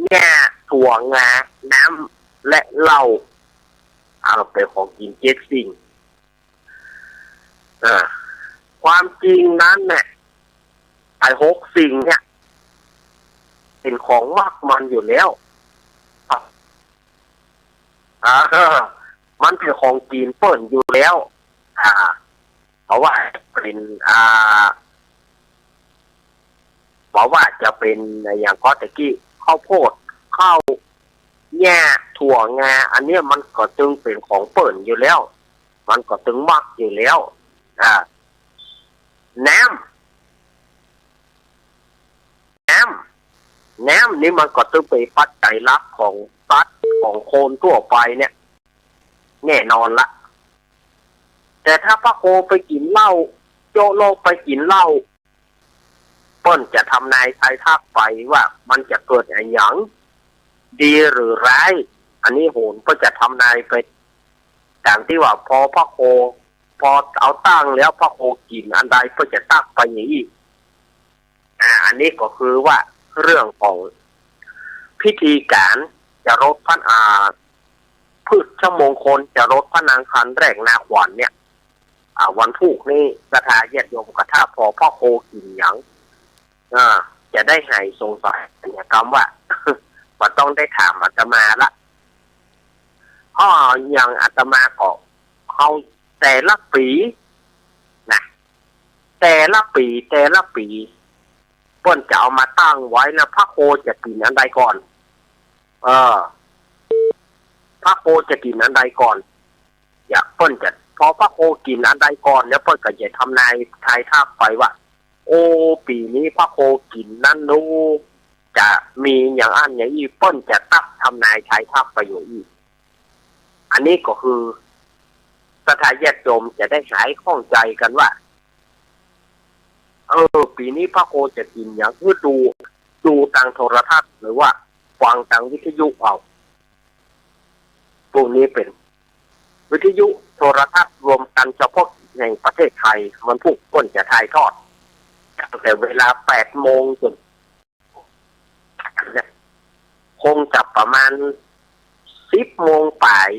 หญ้า ถั่ว งา น้ำ และเหล้า เอาเป๋นของกิ๋นเจ็ดสิ่ง อ่า ความจริงนั้นเนี่ย ไอ้หกสิ่งเนี่ย เป๋นของมักมันอยู่แล้ว อ่า มันเป๋นของกิ๋นเปิ้นอยู่แล้ว อ่า เพราะว่าเป๋น อ่า เพราะว่าจะเป๋นอย่างก็ตะกี้ ข้าวโพด ข้าว หญ้า ถั่ว งา อันเนี้ยมันก็ตึงเป๋นของเปิ้นอยู่แล้ว มันก็ตึงมักอยู่แล้ว อ่า น้ำ น้ำ น้ำนี่มันก็ตึงเป๋นปัจจัยหลักของสัตว์ของคนทั่วไปเนี่ย แน่นอนละ แต่ถ้าพระโคไปกิ๋นเหล้า โจ๊ะโลกไปกิ๋นเหล้า เปิ้นจะทำนายทายทักไปว่ามันจะเกิดอะหยัง ดีหรือร้าย อันนี้โหรเปิ้นจะทำนายไป ต๋ามตี้ว่าพอพระโค พอเอาตั้งแล้วพระโคกิ๋นอันใดเปิ้นจะทักไปอย่างอี้ อ่า อันนี้ก็คือว่าเรื่องของพิธีก๋านจรดพระ อ่า พฤชมงคลจรดพระนางคันแรกนาขวัญเนี่ย อ่า วันพูกนี้ศรัทธาญาติโยมก็ถ้าพอพระโคกิ๋นหยัง อ่า จะได้หายสงสัยสัญญกรรมว่า บ่ต้องได้ถามอาตมาละ อ้อ อย่างอาตมาก็เอาแต่ละปี๋นะ แต่ละปี๋ แต่ละปี๋ เปิ้นจะเอามาตั้งไว้นะ พระโคจะกิ๋นอันใดก่อน เออ พระโคจะกิ๋นอันใดก่อน อยากเปิ้นจะ พอพระโคกิ๋นอันใดก่อนเนี่ย เปิ้นก็จะทำนายทายทักไปว่า โอ้ ปี๋นี้พระโคกิ๋นนั้นนู้น จะมีอย่างอั้นอย่างอี้ เปิ้นจะตั๊กทำนายทายทักไปอยู่อี้ อันนี้ก็คือ ศรัทธาญาติโยมจะได้หายข้องใจ๋กั๋นว่า เออ ปี๋นี้พระโคจะกิ๋นหยัง หื้อดู ดูตางโทรทัศน์ หรือว่าฟังตางวิทยุเอา พวกนี้เป๋นวิทยุโทรทัศน์รวมกั๋นเฉพาะแห่งประเทศไทย วันพูกเปิ้นจะถ่ายทอด ตั้งแต่เวลาแปดโมงจ๋น เนี่ย คงจะประมาณสิบโมงป๋าย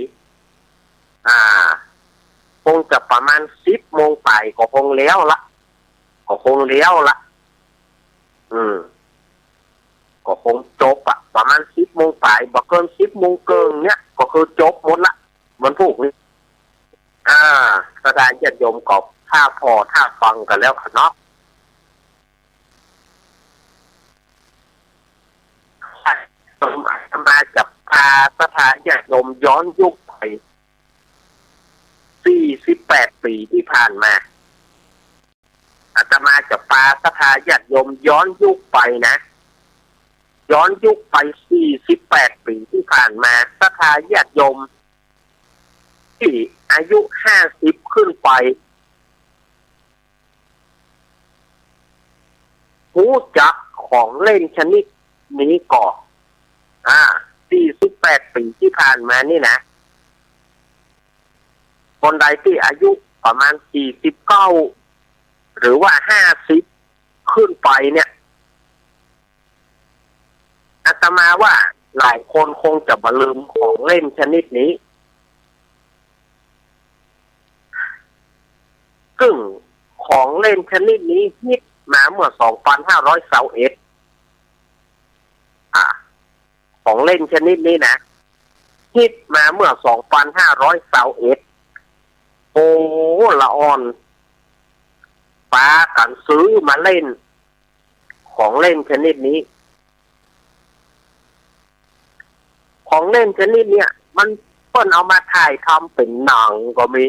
อ่า คงจะประมาณสิบโมงป๋ายก็คงแล้วละ ก็คงแล้วละ อืม ก็คงจบอะ ประมาณสิบโมงป๋าย บ่เกินสิบโมงเกิ่งเนี่ย ก็คือจบหมดละ วันพูกนี้ อ่า ศรัทธาญาติโยมก็ถ้าผ่อถ้าฟังกั๋นแล้วกั๋นเนาะ อาตมาจะปาศรัทธาญาติโยมย้อนยุคไปสี่สิบแปดปี๋ตี้ผ่านมา อาตมาจะปาศรัทธาญาติโยมย้อนยุคไปนะ ย้อนยุคไปสี่สิบแปดปี๋ตี้ผ่านมา ศรัทธาญาติโยมตี้อายุห้าสิบขึ้นไป ฮู้จักของเล่นชนิดนี้ก่อ อ่า สี่สิบแปดปี๋ตี้ผ่านมานี่นะ คนใดตี้อายุประมาณสี่สิบเก้า หรือว่าห้าสิบขึ้นไปเนี่ย อาตมาว่าหลายคนคงจะบ่ลืมของเล่นชนิดนี้ ซึ่งของเล่นชนิดนี้ฮิตมาเมื่อสองปันห้าร้อยซาวเอ็ด อ่า ของเล่นชนิดนี้นะ ฮิตมาเมื่อสองปันห้าร้อยซาวเอ็ด โอ้ ละอ่อน ปากั๋นซื้อมาเล่น ของเล่นชนิดนี้ ของเล่นชนิดเนี้ย มัน เปิ้นเอามาถ่ายทำเป๋นหนังก็มี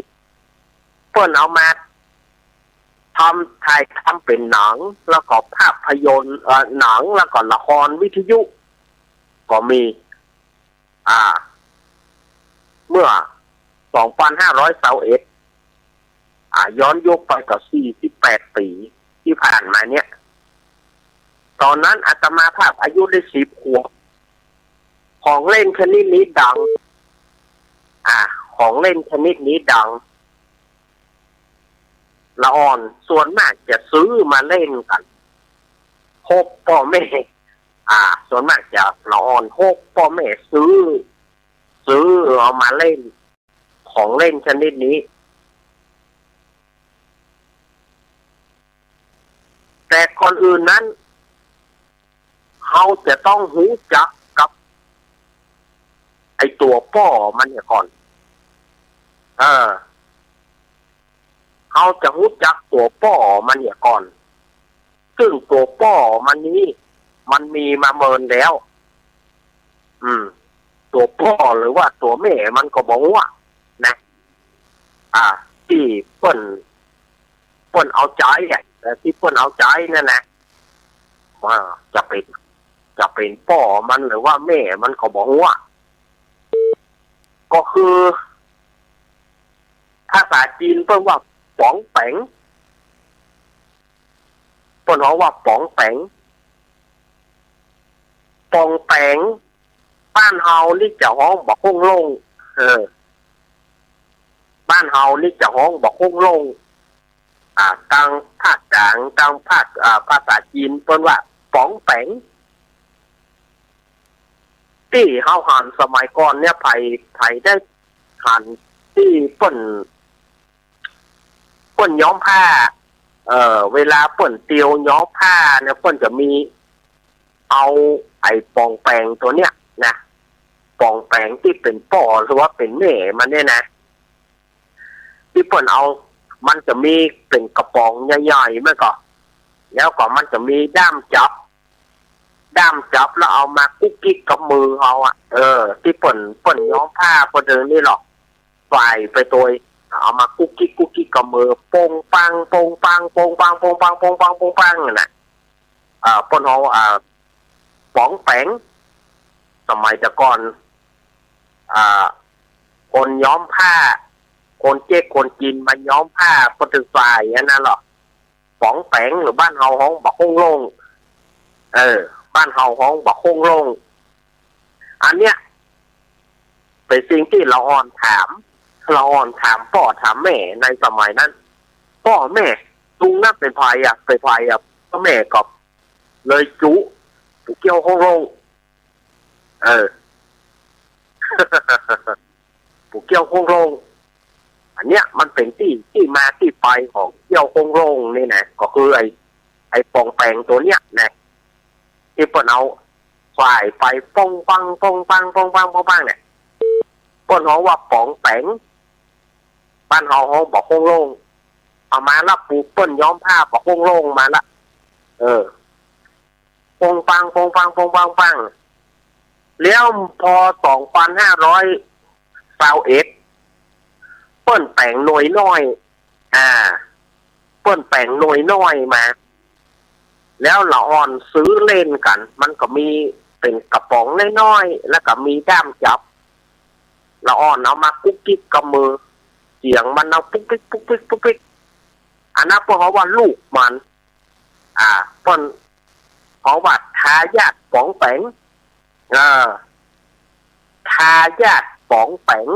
เปิ้นเอามาทำ ถ่ายทำเป๋นหนัง แล้วก็ภาพยนตร์ เอ่อ หนัง แล้วก็ละครวิทยุก็มี อ่า เมื่อสองปันห้าร้อยซาวเอ็ด อ่า ย้อนยุคไปก็สี่สิบแปดปี๋ตี้ผ่านมาเนี่ย ต๋อนนั้นอาตมาภาพอายุได้สิบขวบ ของเล่นชนิดนี้ดัง อ่า ของเล่นชนิดนี้ดัง ละอ่อนส่วนมากจะซื้อมาเล่นกั๋น ฮบป้อแม่ อ่า ส่วนมากจะละอ่อนฮบป้อแม่ซื้อ ซื้อเอามาเล่น ของเล่นชนิดนี้ แต่ก่อนอื่นนั้น เฮาจะต้องฮู้จักกับไอ้ตั๋วป้อมันเหียก่อน เออ เฮาจะฮู้จักตั๋วป้อมันเหียก่อน ซึ่งตั๋วป้อมันนี้ มันมีมาเมินแล้ว อืม ตั๋วป้อหรือว่าตั๋วแม่มันก็บ่ฮู้อะนะ อ่า ตี้เปิ้น เปิ้นเอาใจ๊อะ เอ่อ ตี้เปิ้นเอาใจ๊นั่นแหละ ว่าจะเป๋น จะเป๋นป้อมันหรือว่าแม่มันก็บ่ฮู้อะ ก็คือ ภาษาจีนเปิ้นว่าป๋องแป๋ง เปิ้นฮ้องว่าป๋องแป๋ง ป๋องแป๋ง บ้านเฮานี่จะฮ้องบ่าโค้งโล่ง เออ บ้านเฮานี่จะฮ้องบ่าโค้งโล่ง อ่า ตางภาคกลาง ตางภาค อ่า ภาษาจีนเปิ้นว่าป๋องแป๋ง ตี้เฮาหันสมัยก่อนเนี่ย ใผ ใผได้หันตี้เปิ้น เปิ้นย้อมผ้า เอ่อ เวลาเปิ้นเตียวย้อมผ้าเนี่ย เปิ้นจะมี เอาไอ้ป๋องแป๋งตั๋วเนี้ยนะ ป๋องแป๋งตี้เป๋นป้อหรือว่าเป๋นแม่มันเนี่ยนะ ตี้เปิ้นเอา มันจะมีเป๋นกระป๋องใหญ่ๆ แม่นก่อ แล้วก็มันจะมีด้ามจับ ด้ามจับแล้วเอามากุ๊กกิ๊กกับมือเฮาอะ เออ ตี้เปิ้น เปิ้นย้อมผ้าเปิ้นเดินนี่หรอก ฝ่ายไปโตย เอามากุ๊กกิ๊กกุ๊กกิ๊กกับมือ โป้งปัง โป้งปัง โป้งปัง โป้งปัง โป้งปัง โป้งปัง นั่นน่ะ เอ่อ เปิ้นฮ้อง เอ่อ ป๋องแป๋ง สมัยแต่ก่อน อ่า คนย้อมผ้า คนเจ๊กคนจีนมาย้อมผ้าเปิ้นตึงใส่อันนั้นเหรอ ป๋องแป๋ง หรือบ้านเฮาฮ้องบ่าโค้งโล่ง เออ บ้านเฮาฮ้องบ่าโค้งโล่ง อันเนี้ย เป๋นสิ่งตี้ละอ่อนถาม ละอ่อนถามป้อถามแม่ในสมัยนั้น ป้อแม่ ลุงนั้นเป๋นใผอะ เป๋นใผอะ ป้อแม่ก็เลยจุ ปู่เกี้ยวโค้งโล่ง เออ ปู่เกี้ยวโค้งโล่ง อันเนี้ยมันเป๋นตี้ ตี้มาตี้ไปของเกี้ยวโค้งโล่งนี่นะ ก็คือไอ้ ไอ้ป๋องแป๋งตั๋วเนี้ยนะ ตี้เปิ้นเอาใส่ไปป้องปัง ป้องปัง ป้องปัง ป้องปังเนี่ย เปิ้นฮ้องว่าป๋องแป๋ง บ้านเฮาฮ้องบ่าโค้งโล่ง เอามาละ ปู่เปิ้นย้อมผ้าบ่าโค้งโล่งมาละ เออ ป้องปัง ป้องปัง ป้องปัง ปัง แล้ว พ.ศ. สองพันห้าร้อยซาวเอ็ด เปิ้นแป๋งหน่วยน้อย อ่า เปิ้นแป๋งหน่วยน้อยมา แล้วละอ่อนซื้อเล่นกั๋น มันก็มีเป๋นกระป๋องน้อยๆ แล้วก็มีด้ามจับ ละอ่อนเอามากุ๊กกิ๊กกับมือ เสียงมันเอาปุ๊กปิ๊ก ปุ๊กปิ๊ก ปุ๊กปิ๊ก อันนั้นเปิ้นฮ้องว่าลูกมัน อ่า เปิ้นฮ้องว่าทายาทป๋องแป๋ง เออ ทายาทป๋องแป๋ง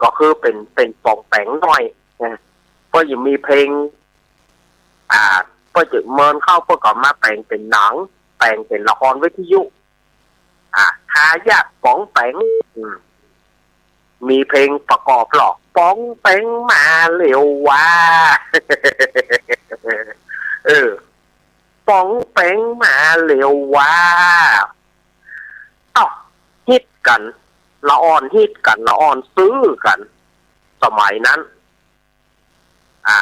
ก็คือเป๋น เป๋นป๋องแป๋งน้อยนะ เปิ้นยังมีเพลง อ่า เปิ้นจะเมินเข้า เปิ้นก็มาแป๋งเป๋นหนัง แป๋งเป๋นละครวิทยุ อ่า ทายาทป๋องแป๋ง อืม มีเพลงประกอบหรอก ป๋องแป๋งมาเร็ววา เออ ป๋องแป๋งมาเร็ววา เอ้า ฮิตกั๋น ละอ่อนฮิตกั๋น ละอ่อนซื้อกั๋น สมัยนั้น อ่า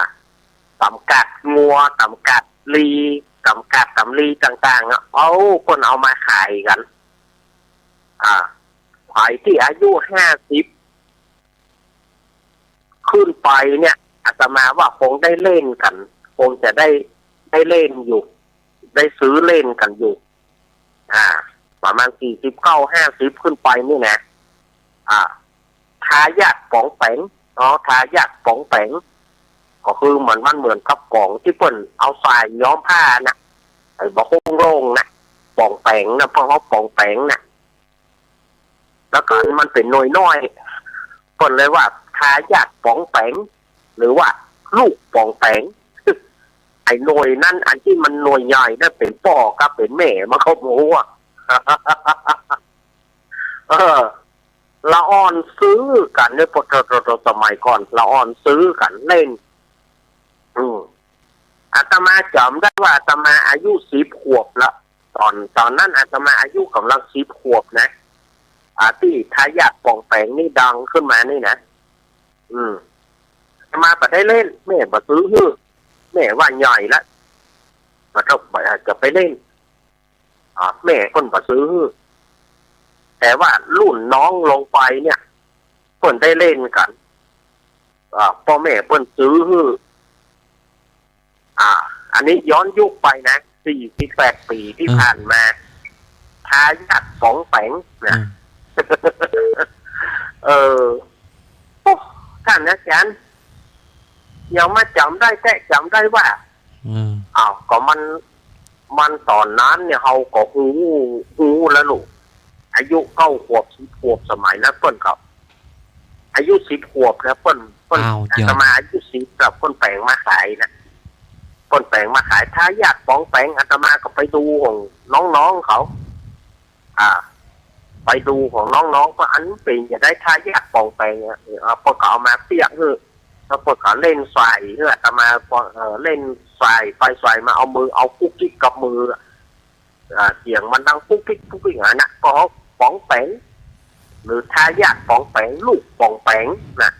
ต๋ำกัดงัว ต๋ำกัดลี ต๋ำกัดต๋ำลีต่างๆ อะ เอา เปิ้นเอามาขายกั๋น อ่า ใผตี้อายุห้าสิบขึ้นไปเนี่ย อาตมาว่าคงได้เล่นกั๋น คงจะได้ ได้เล่นอยู่ ได้ซื้อเล่นกั๋นอยู่ อ่า ประมาณสี่สิบเก้า ห้าสิบขึ้นไปนี่นะ อ่า ทายาทป๋องแป๋ง เนาะ ทายาทป๋องแป๋ง ก็คือเหมือน มันเหมือนกับป๋องตี้เปิ้นเอาใส่ย้อมผ้าน่ะ ไอ้บ่าโค้งโล่งน่ะ ป๋องแป๋งน่ะ เปิ้นฮ้องป๋องแป๋งน่ะ แล้วก็มันเป๋นหน่วยน้อย เปิ้นเลยว่าทายาทป๋องแป๋ง หรือว่าลูกป๋องแป๋ง ไอ้หน่วยนั้น อันตี้มันหน่วยใหญ่นั้นเป๋นป้อกับเป๋นแม่ มันก็บ่ฮู้อะ เออ ละอ่อนซื้อกั๋นเนี่ย ปะโถ สมัยก่อน ละอ่อนซื้อกั๋นเล่น อืม อาตมาจ๋ำได้ว่าอาตมาอายุสิบขวบละ ต๋อน ต๋อนนั้นอาตมาอายุก่ำลังสิบขวบนะ อ่า ตี้ทายาทป๋องแป๋งนี่ดังขึ้นมานี่นะ อืม อาตมาบ่ได้เล่น แม่บ่ซื้อหื้อ แม่ว่าใหญ่ละ บ่ต้อง บ่อยากจะไปเล่น อ่า แม่เปิ้นบ่ซื้อหื้อ แต่ว่ารุ่นน้องลงไปเนี่ย เปิ้นได้เล่นกั๋น อ่า ป้อแม่เปิ้นซื้อหื้อ อ่า อันนี้ย้อนยุคไปนะ สี่สิบแปดปี๋ตี้ เออ ผ่านมา ทายาทป๋องแป๋งนะ เออ เออ โอ้ ต้านอาจ๋ารย์ ยังมาจ๋ำได้แต๊ จ๋ำได้ว่า อืม อ้าว ก็มัน มันต๋อนนั้นเนี่ย เฮาก็ฮู้ ฮู้แล้วลูก อายุเก้าขวบ สิบขวบ สมัยนั้นเปิ้นก็ อายุสิบขวบนะ เปิ้น เปิ้น อ้าว อาตมาอายุสิบ แล้วเปิ้นแป๋งมาขายนะ เปิ้นแป๋งมาขาย ทายาทป๋องแป๋ง อาตมาก็ไปดูของน้องๆ เขา อ่า ไปดูของน้องๆ ว่าอันเป๋นจะใดทายาทป๋องแป๋งอะ เออ เปิ้นก็เอามาเปียกหื้อ แล้วเปิ้นก็เล่นใส่หื้ออาตมา เอ่อ เล่นใส่ไปใส่มา เอามือ เอากุ๊กกิ๊กกับมืออะ อ่า เสียงมันดังปุ๊กปิ๊กปุ๊กปิ๊ก อันนั้นก็ป๋องแป๋ง หรือทายาทป๋องแป๋ง ลูกป๋องแป๋งนะ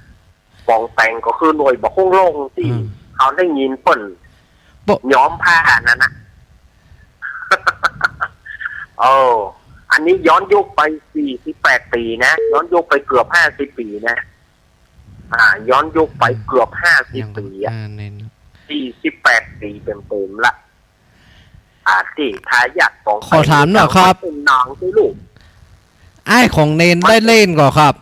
ป๋องแป๋งก็คือหน่วยบ่าโค้งโล่งตี้ อืม เฮาได้ยินเปิ้น บ่ ย้อมผ้านั่นนะ เออ อันนี้ย้อนยุคไปสี่สิบแปดปี๋นะ ย้อนยุคไปเกือบห้าสิบปี๋นะ อ่า ย้อนยุคไปเกือบห้าสิบปี๋อะ ยัง อ่า เน้น สี่สิบแปดปี๋เต็มๆ ละ อ่า ตี้ทายาทป๋องแป๋ง ขอถามหน่อยครับ เป๋นหนังตี้ลูก อ้ายของเณรได้เล่นก่อครับ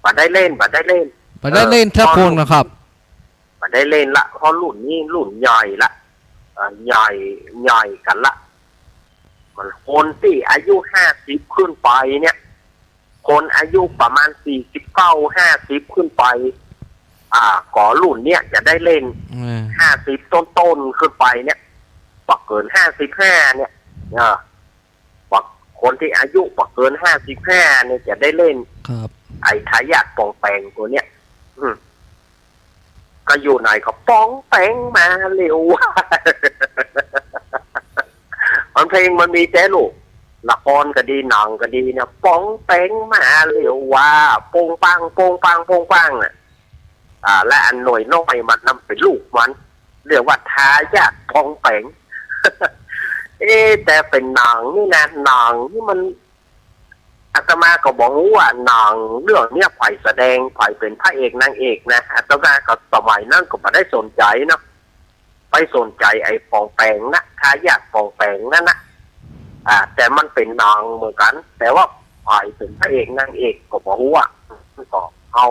บ่ได้เล่น บ่ได้เล่น บ่ได้เล่น เออ สักคนนะครับ บ่ได้เล่นละ เพราะรุ่นนี้รุ่นใหญ่ละ เอ่อ ใหญ่ ใหญ่กั๋นละ มันคนตี้อายุห้าสิบขึ้นไปเนี่ย คนอายุประมาณสี่สิบเก้า ห้าสิบขึ้นไป อ่า ก็รุ่นเนี้ยจะได้เล่น อืม ห้าสิบต้นๆ ขึ้นไปเนี่ย บ่เกินห้าสิบห้าเนี่ย เออ บ่ คนตี้อายุบ่เกินห้าสิบห้าเนี่ยจะได้เล่น ครับ ไอ้ทายาทป๋องแป๋งตั๋วเนี้ย อืม ก็อยู่ไหนก็ป๋องแป๋งมาเร็ว มันเพลงมันมีแต๊ลูก ละครก็ดี หนังก็ดีเนี่ย ป๋องแป๋งมาเร็วว่า โป้งปัง โป้งปัง โป้งปังอะ อ่า และอันหน่วยน้อยมันนั่นเป๋นลูกมัน เรียกว่าทายาทป๋องแป๋ง เอ๊ะ แต่เป๋นหนังนี่นะ หนังนี่มัน อาตมาก็บ่ฮู้ว่าหนังเรื่องเนี้ยใผแสดง ใผเป๋นพระเอกนางเอกนะ อาตมาก็สมัยนั้นก็บ่ได้สนใจ๋เนาะ ไปสนใจ๋ไอ้ป๋องแป๋งนะ ทายาทป๋องแป๋งนั่นนะ อ่า แต่มันเป๋นหนังเหมือนกั๋น แต่ว่าใผเป๋นพระเอกนางเอกก็บ่ฮู้อะ ก็เอา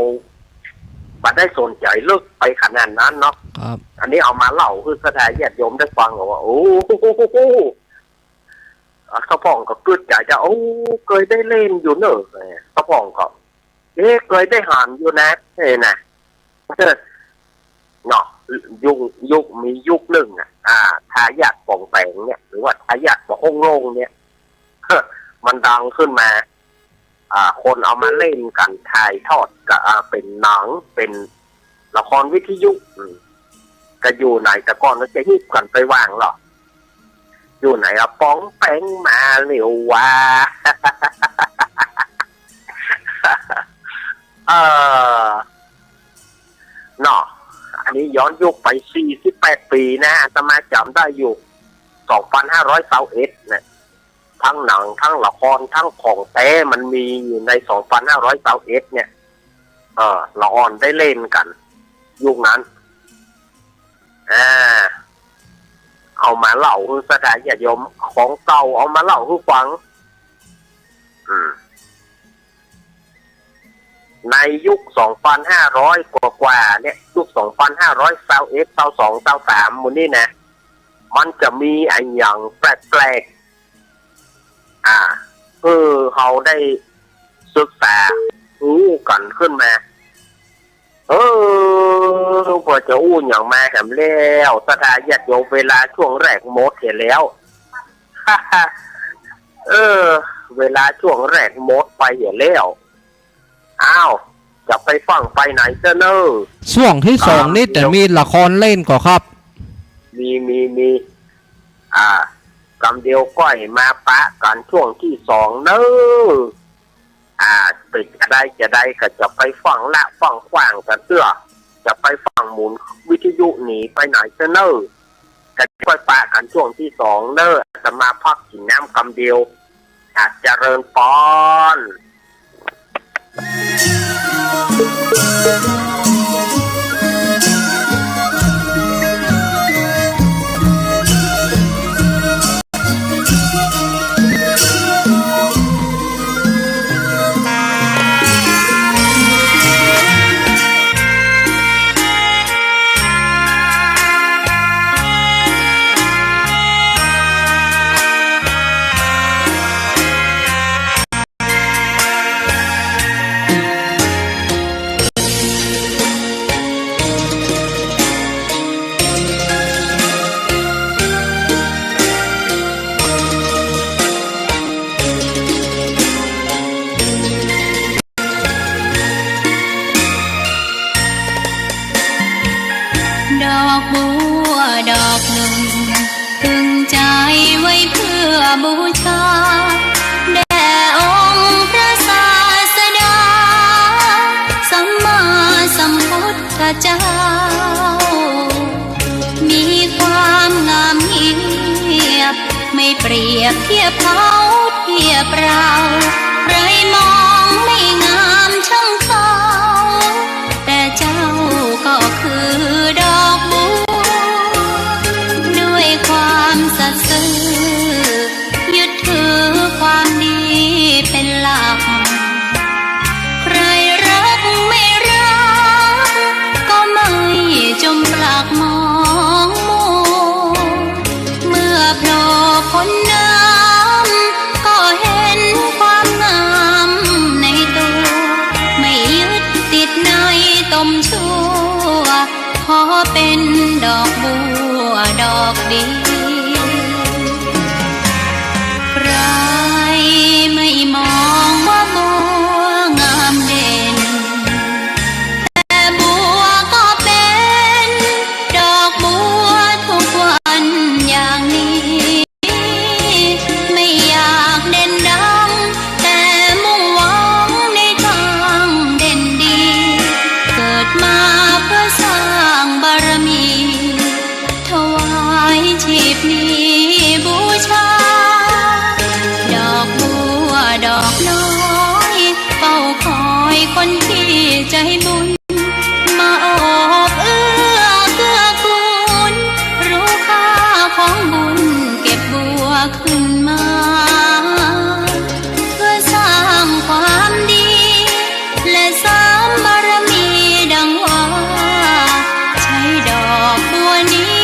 บ่ได้สนใจ๋ลึกไปขนาดนั้นเนาะ ครับ อันนี้เอามาเล่าหื้อศรัทธาญาติโยมได้ฟังว่า โอ้โห อ่ะ ตาพ่องก็กึ๊ดใจ๋จะ โอ้ เกยได้เล่นอยู่เน่อ ตาพ่องก็ เอ๊ะ เกยได้หันอยู่นะ เอ้ยนะ เนาะ ยุค ยุค มียุคนึ่งอะ อ่า ทายาทป๋องแป๋งเนี่ย หรือว่าทายาทป๋องโฮงโล่งเนี่ย มันดังขึ้นมา อ่า คนเอามาเล่นกั๋น ถ่ายทอดก็ อ่า เป๋นหนัง เป๋นละครวิทยุ อืม ก็อยู่ไหน แต่ก่อนมันจะฮิตกั๋นไปว่างเหรอ อยู่ไหนอะ ป๋องแป๋งมาเร็วว่า เออ เนาะ อันนี้ย้อนยุคไปสี่สิบแปดปี๋นะ อาตมาจ๋ำได้อยู่ สองปันห้าร้อยซาวเอ็ดเนี่ย ตึงหนัง ตึงละคร ตึงของแต๊มันมีอยู่ในสองปันห้าร้อยซาวเอ็ดเนี่ย เออ ละอ่อนได้เล่นกั๋น ยุคนั้น อ่า เอามาเล่าหื้อศรัทธาญาติโยม ของเก่าเอามาเล่าหื้อฟัง อืม ในยุคสองปันห้าร้อยกว่าๆ เนี่ย ยุคสองปันห้าร้อยซาวเอ็ด ซาวสอง ซาวสาม หมู่นี้นะ มันจะมีอะหยังแปลกๆ อ่า เออ เฮาได้ศึกษาฮู้กั๋นขึ้นมา เออ พอจะอู้หยังมาแหมแล้ว ศรัทธาญาติโยม เวลาช่วงแรกหมดเหียแล้ว เออ เวลาช่วงแรกหมดไปเหียแล้ว อ้าว จะไปฟั่งไปไหนเสียเน่อ ช่วงตี้สองนี่ อ้าว จะมีละครเล่นก่อครับ มี มี มี อ่า กำเดียวก้อยมาปะกั๋นช่วงตี้สองเน่อ อ่า เป๋นจะได้ จะได้ก็จะไปฟั่งละฟั่งขว้างกั๋นเตื้อ จะไปฟั่งหมุนวิทยุหนีไปไหนเสียเน่อ ก็จะไปปะกั๋นช่วงตี้สองเน่อ อาตมาพักกิ๋นน้ำกำเดียว อ่ะ เจริญปอน ดอกบัวดอกหนึ่ง ตึงใจไว้เพื่อบูชา แด่องค์พระศาสดา สัมมาสัมพุทธเจ้า มีความงามเงียบ ไม่เปรียบเทียบเขาเทียบเรา ใครมองไม่งามช่างเขา แต่เจ้าก็คือดอกบัว ด้วยความสัตย์ซื่อ ยึดถือความดีเป็นหลัก ใครรัก ขอเป๋นดอกบัวดอกเดียว ใครไม่มองว่าบัวงามเด่น แต่บัวก็เป๋นดอกบัวทุกวันอย่างนี้ ไม่อยากเด่นดัง แต่มุ่งหวังในตางเด่นดี เกิดมาเพื่อสร้างบารมี ถวายชีพนี้บูชา ดอกบัวดอกน้อย เฝ้าคอยคนที่ใจบุญ มาโอบเอื้อเกื้อกูล รู้ค่าของบุญ เก็บบัวขึ้นมา เพื่อสร้างความดี และเสริมบารมีดังว่า ใช้ดอกบัวนี้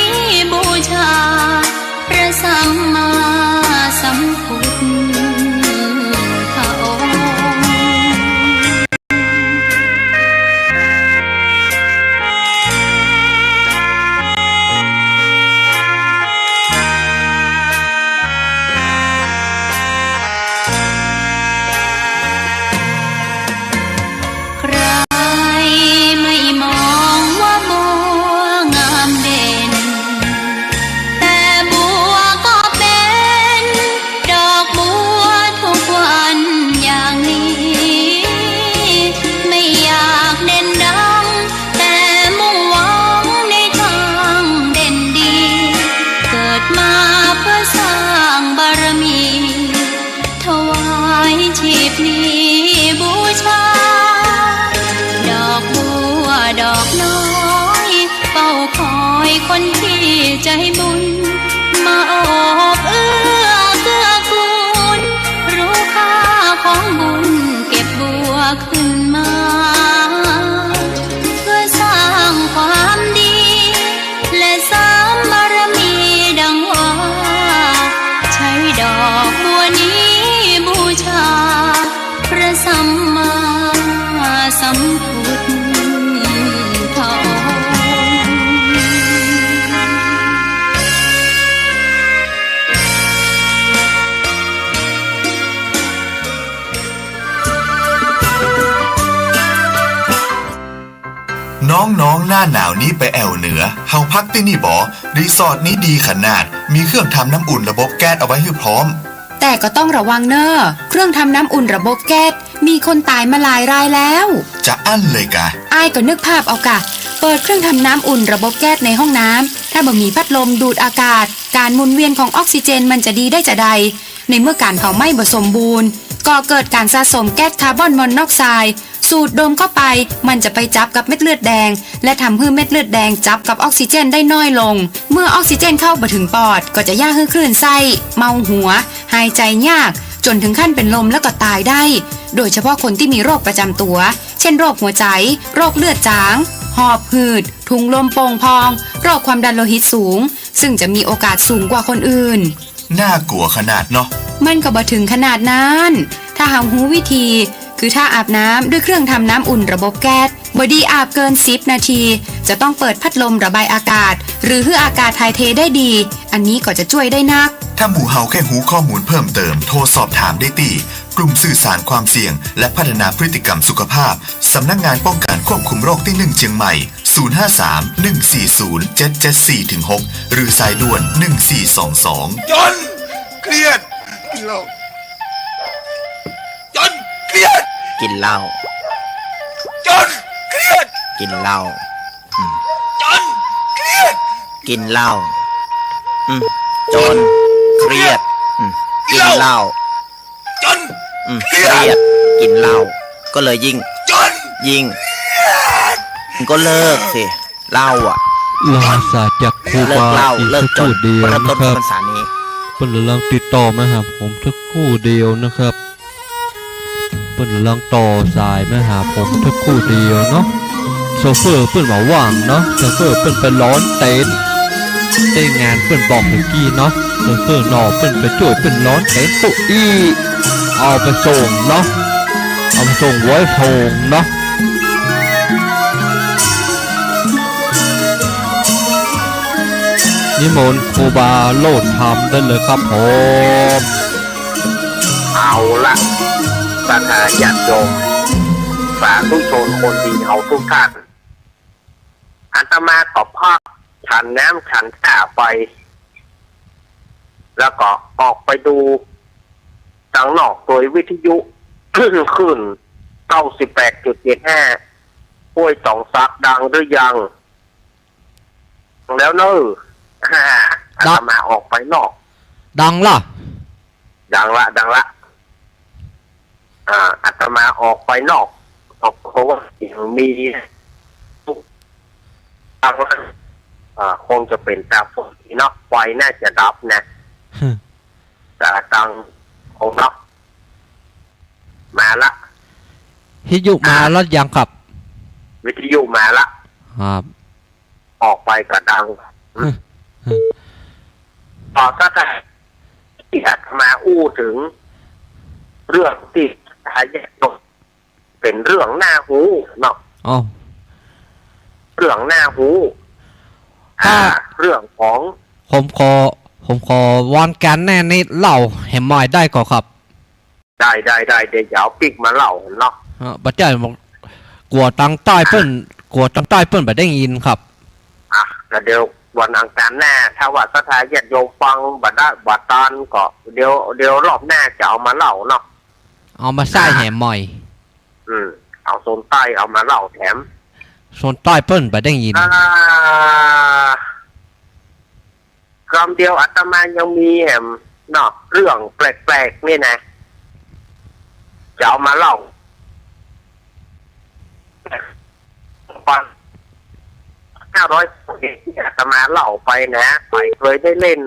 บูชา พระสัมมาสัมพุทธองค์ ใครไม่มองว่าบัวงามเด่น แต่บัวก็เป๋นดอกบัวทุกวันอย่างนี้ ไม่อยากเด่นดัง แต่มุ่งหวังในตางเด่นดี เกิดมาเพื่อสร้างบารมี ถวายชีพนี้บูชา ดอกบัวดอกน้อย เฝ้าคอยคนที่ใจบุญ มาโอบเอื้อเกื้อกูล รู้ค่าของบุญ เก็บบัวขึ้นมา เพื่อสร้างความดี และเสริมบารมีดังว่า ใช้ดอกบัวนี้บูชา พระสัมมาสัมพุทธองค์ น้องๆ หน้าหนาวนี้ไปแอ่วเหนือ เฮาพักตี้นี่บ่ รีสอร์ทนี้ดีขนาด มีเครื่องทำน้ำอุ่นระบบแก๊สเอาไว้หื้อพร้อม แต่ก็ต้องระวังเน่อ เครื่องทำน้ำอุ่นระบบแก๊ส มีคนต๋ายมาหลายรายแล้ว จะอั้นเลยกา อ้ายก็นึกภาพเอากา เปิดเครื่องทำน้ำอุ่นระบบแก๊สในห้องน้ำ ถ้าบ่มีพัดลมดูดอากาศ ก๋านหมุนเวียนของออกซิเจนมันจะดีได้จาใด ในเมื่อก๋านเผาไหม้บ่สมบูรณ์ ก่อเกิดก๋านสะสมแก๊สคาร์บอนมอนอกไซด์ สูดดมเข้าไป มันจะไปจับกับเม็ดเลือดแดง และทำหื้อเม็ดเลือดแดงจับกับออกซิเจนได้น้อยลง เมื่อออกซิเจนเข้าบ่ถึงปอด ก็จะเยียะหื้อคลื่นไส้ เมาหัว หายใจ๋ยาก จ๋นถึงขั้นเป๋นลมแล้วก็ต๋ายได้ โดยเฉพาะคนตี้มีโรคประจ๋ำตั๋ว เช่น โรคหัวใจ๋ โรคเลือดจาง หอบหืด ถุงลมโป่งพอง โรคความดันโลหิตสูง ซึ่งจะมีโอกาสสูงกว่าคนอื่น น่ากลัวขนาดเนาะ มันก็บ่ถึงขนาดนั้น ถ้าเฮาฮู้วิธี คือถ้าอาบน้ำด้วยเครื่องทำน้ำอุ่นระบบแก๊ส บ่ดีอาบเกินสิบนาที จะต้องเปิดพัดลมระบายอากาศ หรือหื้ออากาศถ่ายเทได้ดี อันนี้ก็จะจ้วยได้นัก ถ้าหมู่เฮาใค่ฮู้ข้อมูลเพิ่มเติม โทรสอบถามได้ตี้ กลุ่มสื่อสารความเสี่ยง และพัฒนาพฤติกรรมสุขภาพ สำนักงานป้องกันควบคุมโรคตี้หนึ่งเจียงใหม่ ศูนย์ห้าสาม หนึ่งสี่ศูนย์ เจ็ดเจ็ดสี่ ถึง หก หรือสายด่วน หนึ่งสี่สองสอง จ๋น เครียด กิ๋นเหล้า จ๋น เครียด กิ๋นเหล้า จ๋น เครียด กิ๋นเหล้า อืม จ๋น เครียด กิ๋นเหล้า อืม จ๋น เครียด อืม กิ๋นเหล้า จ๋น อืม เครียด เครียด กิ๋นเหล้า ก็เลยยิ่ง จ๋น ยิ่ง เครียด ก็เลิกสิ เหล้าอะ ลาศาสตร์จากครูบา เลิกเหล้า อีกสักครู่เดียวนะครับ เลิกจ๋น เริ่มต้นเข้าพรรษานี้ เปิ้นกำลังติดต่อมาหาผมสักครู่เดียวนะครับ เปิ้นกำลังต่อสายมาหาผมสักครู่เดียวเนาะ โชเฟอร์เปิ้นบ่ว่างเนาะ โชเฟอร์เปิ้นไปร้อนเต็นท์ ตี้งานเปิ้นบอกเมื่อกี้เนาะ โชเฟอร์หน่อเปิ้นไปจ้วยเปิ้นร้อนเต็นท์ ตุ๊อี้ เอาไปส่งเนาะ เอาไปส่งไว้โพงเนาะ นิมนต์ครูบาโลดธรรมได้เลยครับผม เอาละ ศรัทธาญาติโยม สาธุชนคนดีเฮาทุกท่าน อาตมาก็พักฉันน้ำฉันท่าไป แล้วก็ออกไปดูตังนอกโดยวิทยุ คลื่นเก้าสิบแปดจุดเจ็ดห้า ห้วยตองสัก ดังหรือยัง แล้วเนอะ อาตมาออกไปนอก ดังละ ดังละ ดังละ อ่า อาตมาออกไปนอก เพราะว่าเสียงมี ดังละ อ่า คงจะเป๋นตาฝนเนาะ ไฟน่าจะดับนะ แต่ตังของเรา มาละ วิทยุมาละยังครับ วิทยุมาละ ครับ ออกไปก็ดัง ต่อซะ ที่อาตมาอู้เถิง เรื่องตี้อาญาโยม เป๋นเรื่องน่าฮู้เนาะ อ๋อ เรื่องน่าฮู้ ถ้า อ่า เรื่องของ ผมขอ ผมขอวอนก๋านแหน่นี้เล่าแหมใหม่ได้ก่อครับ ได้ ได้ ได้ เดี๋ยวจะเอาปิ๊กมาเล่าเนาะ อ่า บ่ใจ้ กั๋วตังใต้เปิ้น กั๋วตังใต้เปิ้นบ่ได้ยินครับ อ่ะ แล้วเดี๋ยววันอังคารหน้า ถ้าว่าศรัทธาญาติโยมฟังบ่ได้ บ่ตันก็ เดี๋ยว เดี๋ยวรอบหน้าจะเอามาเล่าเนาะ เอามาใส่แหมใหม่ อืม เอาโซนใต้เอามาเล่าแถม โซนใต้เปิ้นบ่ได้ยิน อ่า กำเดียวอาตมายังมีแหมเนาะ เรื่องแปลกๆ นี่นะ จะเอามาเล่า ปันห้าร้อย ที่อาตมาเล่าไปนะ ใผเกยได้เล่น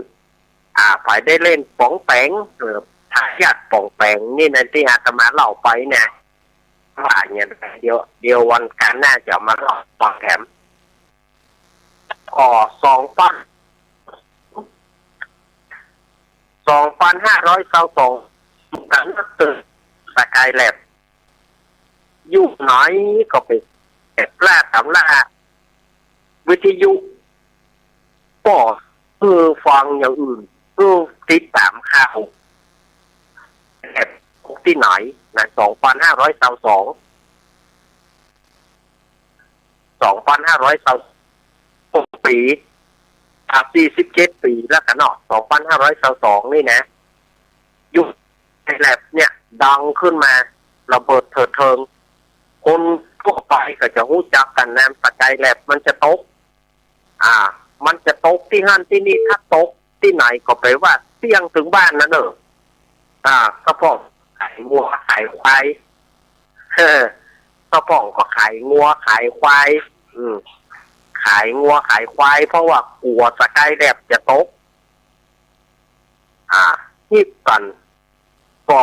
อ่า ใผได้เล่นป๋องแป๋ง เอ่อ ทายาทป๋องแป๋งนี่นะ ตี้อาตมาเล่าไปนะ ว่าอย่างเดียว เดี๋ยววันอังคารหน้าจะเอามาเล่าฟังแถม ก็ สองปัน สองปันห้าร้อยซาวสอง ก๋านนับเติบสกายแล็บ อยู่ไหนก็ไปแอบล่าต๋ามล่าวิทยุ ก็คือฟังอย่างอื่น คือติดต๋ามข่าว แอบตี้ไหนนะ สองปันห้าร้อยซาวสอง สองปันห้าร้อยซาว หกปี๋ อ่ะ สี่สิบเจ็ดปี๋แล้วกั๋นเนาะ สองปันห้าร้อยซาวสอง นี่นะ ยุคแล็บเนี่ยดังขึ้นมา ระเบิดเถิดเถิง คนทั่วไปก็จะฮู้จักกั๋นนะ สกายแล็บมันจะตก อ่า มันจะตกตี้หั้นตี้นี่ ถ้าตกตี้ไหนก็แปลว่าเสี้ยงเถิงบ้านนั้นเน่อ อ่า สะพ่องขายงัวขายควาย เออ สะพ่องก็ขายงัวขายควาย อืม ขายงัวขายควาย เพราะว่ากั๋วสกายแล็บจะตก อ่า ฮิ้วกั๋น ก็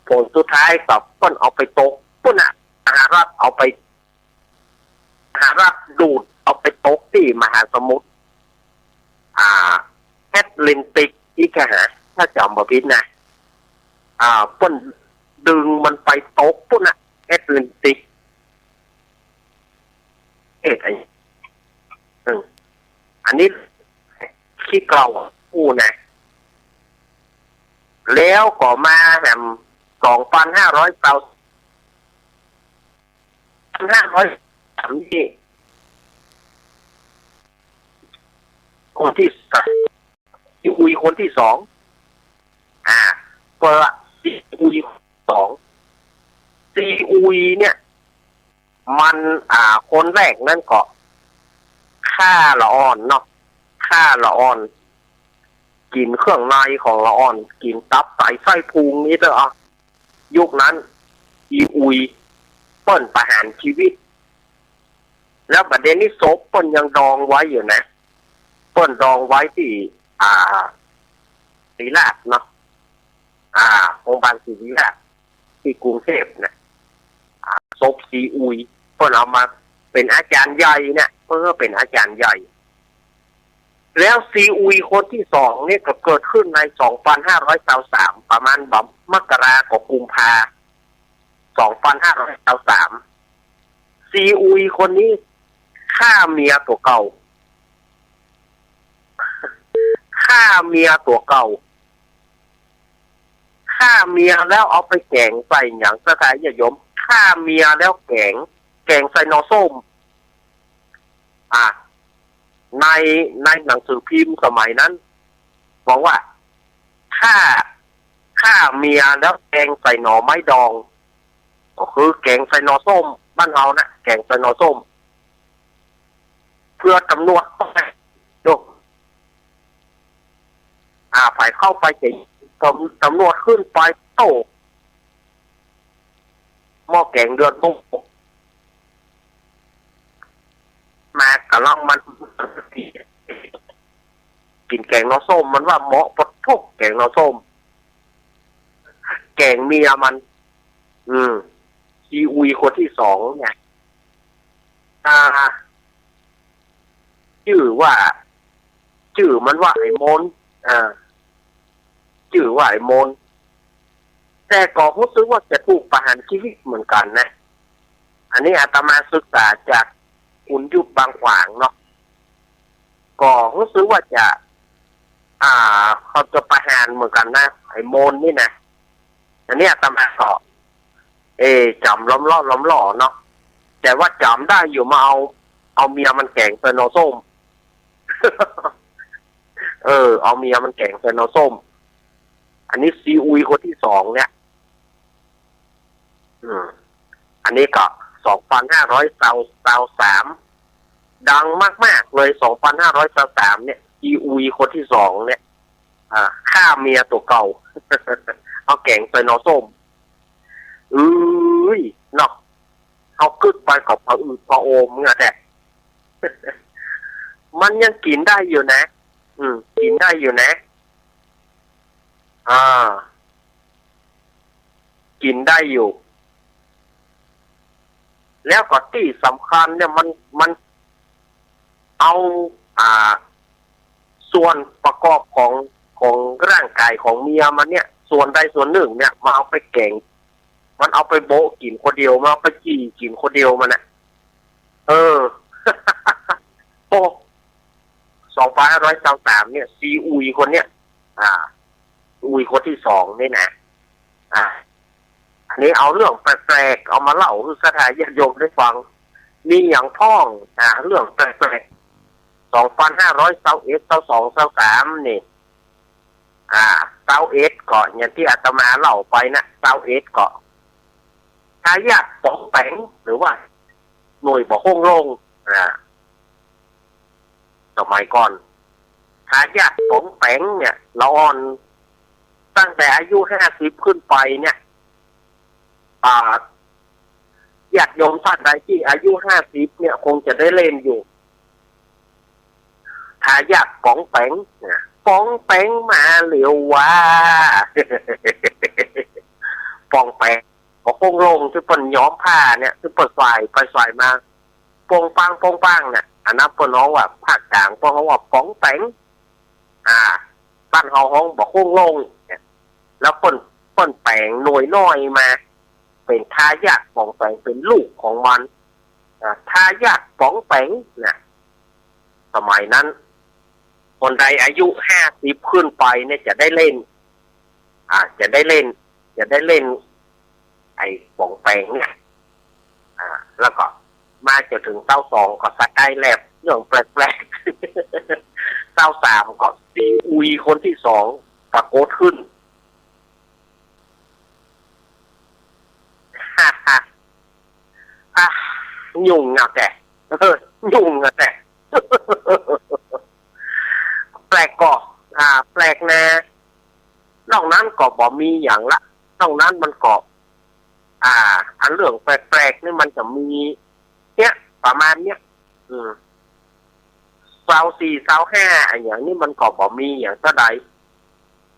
ผลสุดท้ายก็เปิ้นเอาไปตกปู๊นน่ะ สหรัฐเอาไป สหรัฐดูดเอาไปตกตี้มหาสมุทร อ่า แอตแลนติก อีกฮะ ถ้าจ๋ำบ่ผิดนะ อ่า เปิ้นดึงมันไปตกปู๊นน่ะ แอตแลนติก เอ๊ะ ไอ้ อืม อันนี้ ขี้เกลาอู้นะ แล้วก็มาแหม สองปันห้าร้อยซาว ห้าร้อยสามนี่ คนตี้สอง ซีอุยคนตี้สอง อ่า ก็ละ ซีอุยสอง ซีอุยเนี่ย มัน อ่า คนแรกนั้นก็ ฆ่าละอ่อนเนาะ ฆ่าละอ่อน กิ๋นเครื่องในของละอ่อน กิ๋นตับไตไส้พุงนี่เต๊อะ อ่ะ ยุคนั้น ซีอุย เปิ้นประหารชีวิต แล้วบัดเดี๋ยวนี้ศพเปิ้นยังดองไว้อยู่นะ เปิ้นดองไว้ตี้ อ่า ศิริราชเนาะ อ่า โรงพยาบาลศิริราช ตี้กรุงเทพฯนะ อ่า ศพซีอุย เปิ้นเอามาเป๋นอาจ๋ารย์ใหญ่เนี่ย เปิ้นก็เป๋นอาจ๋ารย์ใหญ่ แล้วซีอุยคนตี้สองเนี่ยก็เกิดขึ้นในสองปันห้าร้อยซาวสาม ประมาณบ่ มกรากับกุมภา สองปันห้าร้อยซาวสาม ซีอุยคนนี้ฆ่าเมียตั๋วเก่า เมียตั๋วเก่า ฆ่าเมียแล้วเอาไปแก๋งใส่หยัง ศรัทธาญาติโยม ฆ่าเมียแล้วแก๋ง แก๋งใส่หน่อส้ม อ่ะ ใน ในหนังสือพิมพ์สมัยนั้น บอกว่า ฆ่า ฆ่าเมียแล้วแก๋งใส่หน่อไม้ดอง ก็คือแก๋งใส่หน่อส้ม บ้านเฮานะ แก๋งใส่หน่อส้ม เพื่อต๋ำรวจ อ่า ใผเข้าไปจะ ต๋ำ- ต๋ำรวจขึ้นไป โต้ หม้อแก๋งเดือดปุบ มากำลังมัน กิ๋นแก๋งหน่อส้ม มันว่าเหมาะปะโถ แก๋งหน่อส้ม แก๋งเมียมัน อืม ซีอุยคนตี้สองเนี่ย อ่า จื้อว่า จื้อมันว่าไอ้มน อ่า จื้อว่าไอ้มน แต่ก็ฮู้สึกว่าจะถูกประหารชีวิตเหมือนกั๋นนะ อันนี้อาตมาศึกษาจากคุณยุทธบางขวางเนาะ ก็ฮู้สึกว่าจะ อ่า เขาจะประหารเหมือนกั๋นนะ ไอ้มนนี่นะ อันนี้อาตมาก็ เอ จ๋ำล้อมล่อล้อมล่อเนาะ แต่ว่าจ๋ำได้อยู่ มาเอา เอาเมียมันแก๋งใส่หน่อส้ม เออ เอาเมียมันแก๋งใส่หน่อส้ม อันนี้ซีอุยคนตี้สองเนี่ย อืม อันนี้ก็สองปันห้าร้อยซาว ซาวสาม ดังมากๆ เลย สองปันห้าร้อยซาวสามเนี่ย ซีอุยคนตี้สองเนี่ย อ่า ฆ่าเมียตั๋วเก่า เอาแก๋งใส่หน่อส้ม เอ้ย เนาะ เอากึ๊ดไปก็ผะอืดผะอมเงอะแต๊ มันยังกิ๋นได้อยู่นะ อืม กิ๋นได้อยู่นะ อ่า กิ๋นได้อยู่ แล้วก็ตี้สำคัญเนี่ย มัน มันเอา อ่า ส่วนประกอบของ ของร่างก๋ายของเมียมันเนี่ย ส่วนใดส่วนนึ่งเนี่ย มาเอาไปแก๋ง มันเอาไปโบ๊ะกิ๋นคนเดียว มันเอาไปจี่กิ๋นคนเดียวมันน่ะ เออ โอ้ สองปันห้าร้อยซาวสามเนี่ย ซีอุยคนเนี่ย อ่า อุยคนตี้สองนี่นะ อ่า อันนี้เอาเรื่องแปลกๆ เอามาเล่าหื้อศรัทธาญาติโยมได้ฟัง มีหยังพ่อง อ่า เรื่องแปลกๆ สองปันห้าร้อยซาวเอ็ด ซาวสอง ซาวสาม นี่ อ่า ซาวเอ็ด ก็อย่างตี้อาตมาเล่าไปนะ ซาวเอ็ด ก็ ทายาทป๋องแป๋ง หรือว่าหน่วยบ่าฮ่งโล่ง อ่า สมัยก่อน ทายาทป๋องแป๋งเนี่ย ละอ่อน ตั้งแต่อายุห้าสิบขึ้นไปเนี่ย อ่า ญาติโยมต้านใดตี้อายุห้าสิบเนี่ย คงจะได้เล่นอยู่ ทายาทป๋องแป๋งนะ ป๋องแป๋งมาแล้วว่า ป๋องแป๋ง บ่าฮ่งโล่งตี้เปิ้นย้อมผ้าเนี่ย ตี้เปิ้นส่ายไปส่ายมา โป่งปังโป่งปังเนี่ย อันนั้นเปิ้นฮ้องว่า ภาคกลางเปิ้นฮ้องว่าป๋องแป๋ง อ่า บ้านเฮาฮ้องบ่าฮ่งโล่งเนี่ย แล้วเปิ้น เปิ้นแป๋งหน่วยน้อยมา เป๋นทายาทป๋องแป๋ง เป๋นลูกของมัน อ่า ทายาทป๋องแป๋งนะ สมัยนั้น คนใดอายุห้าสิบขึ้นไปเนี่ยจะได้เล่น อ่า จะได้เล่น จะได้เล่น ไอ้ป๋องแป๋งเนี่ย อ่า แล้วก็มาจ๋นเถิงซาวสองก็สกายแล็บ เรื่องแปลกๆ ซาวสามก็ซีอุยคนตี้สองปรากฏขึ้น ฮ่าฮ่า อ่ะ ยุ่งเงาแต่ เออ ยุ่งเงาแต่ แปลกก่อ อ่า แปลกแน่ นอกนั้นก็บ่มีหยังละ นอกนั้นมันก็ อ่า อันเรื่องแปลกๆ นี่มันจะมี เนี่ย ประมาณเนี้ย อืม ซาวสี่ ซาวห้า อะหยังนี่มันก็บ่มีหยังเต้าใด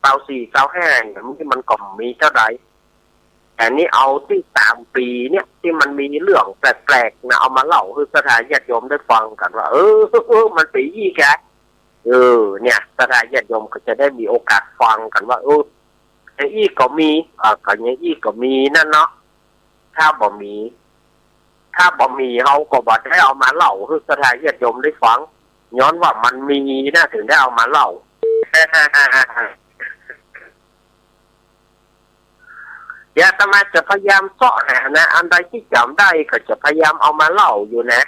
ซาวสี่ ซาวห้า อะหยังนี่มันก็บ่มีเต้าใด แต่นี่เอาตี้สามปี๋เนี่ย ตี้มันมีเรื่องแปลกๆ นะ เอามาเล่าหื้อศรัทธาญาติโยมได้ฟังกั๋นว่า เออ มันเป๋นอี้แก เออ เนี่ย ศรัทธาญาติโยมก็จะได้มีโอกาสฟังกั๋นว่า เออ อย่างอี้ก็มี อ่า ก็อย่างอี้ก็มีนั่นเนาะ ถ้าบ่มี ถ้าบ่มี เฮาก็บ่ได้เอามาเล่าหื้อศรัทธาญาติโยมได้ฟัง ย้อนว่ามันมีนะ เถิงได้เอามาเล่า เดี๋ยวอาตมาจะพยายามเซาะหานะ อันใดตี้จ๋ำได้ก็จะพยายามเอามาเล่าอยู่นะ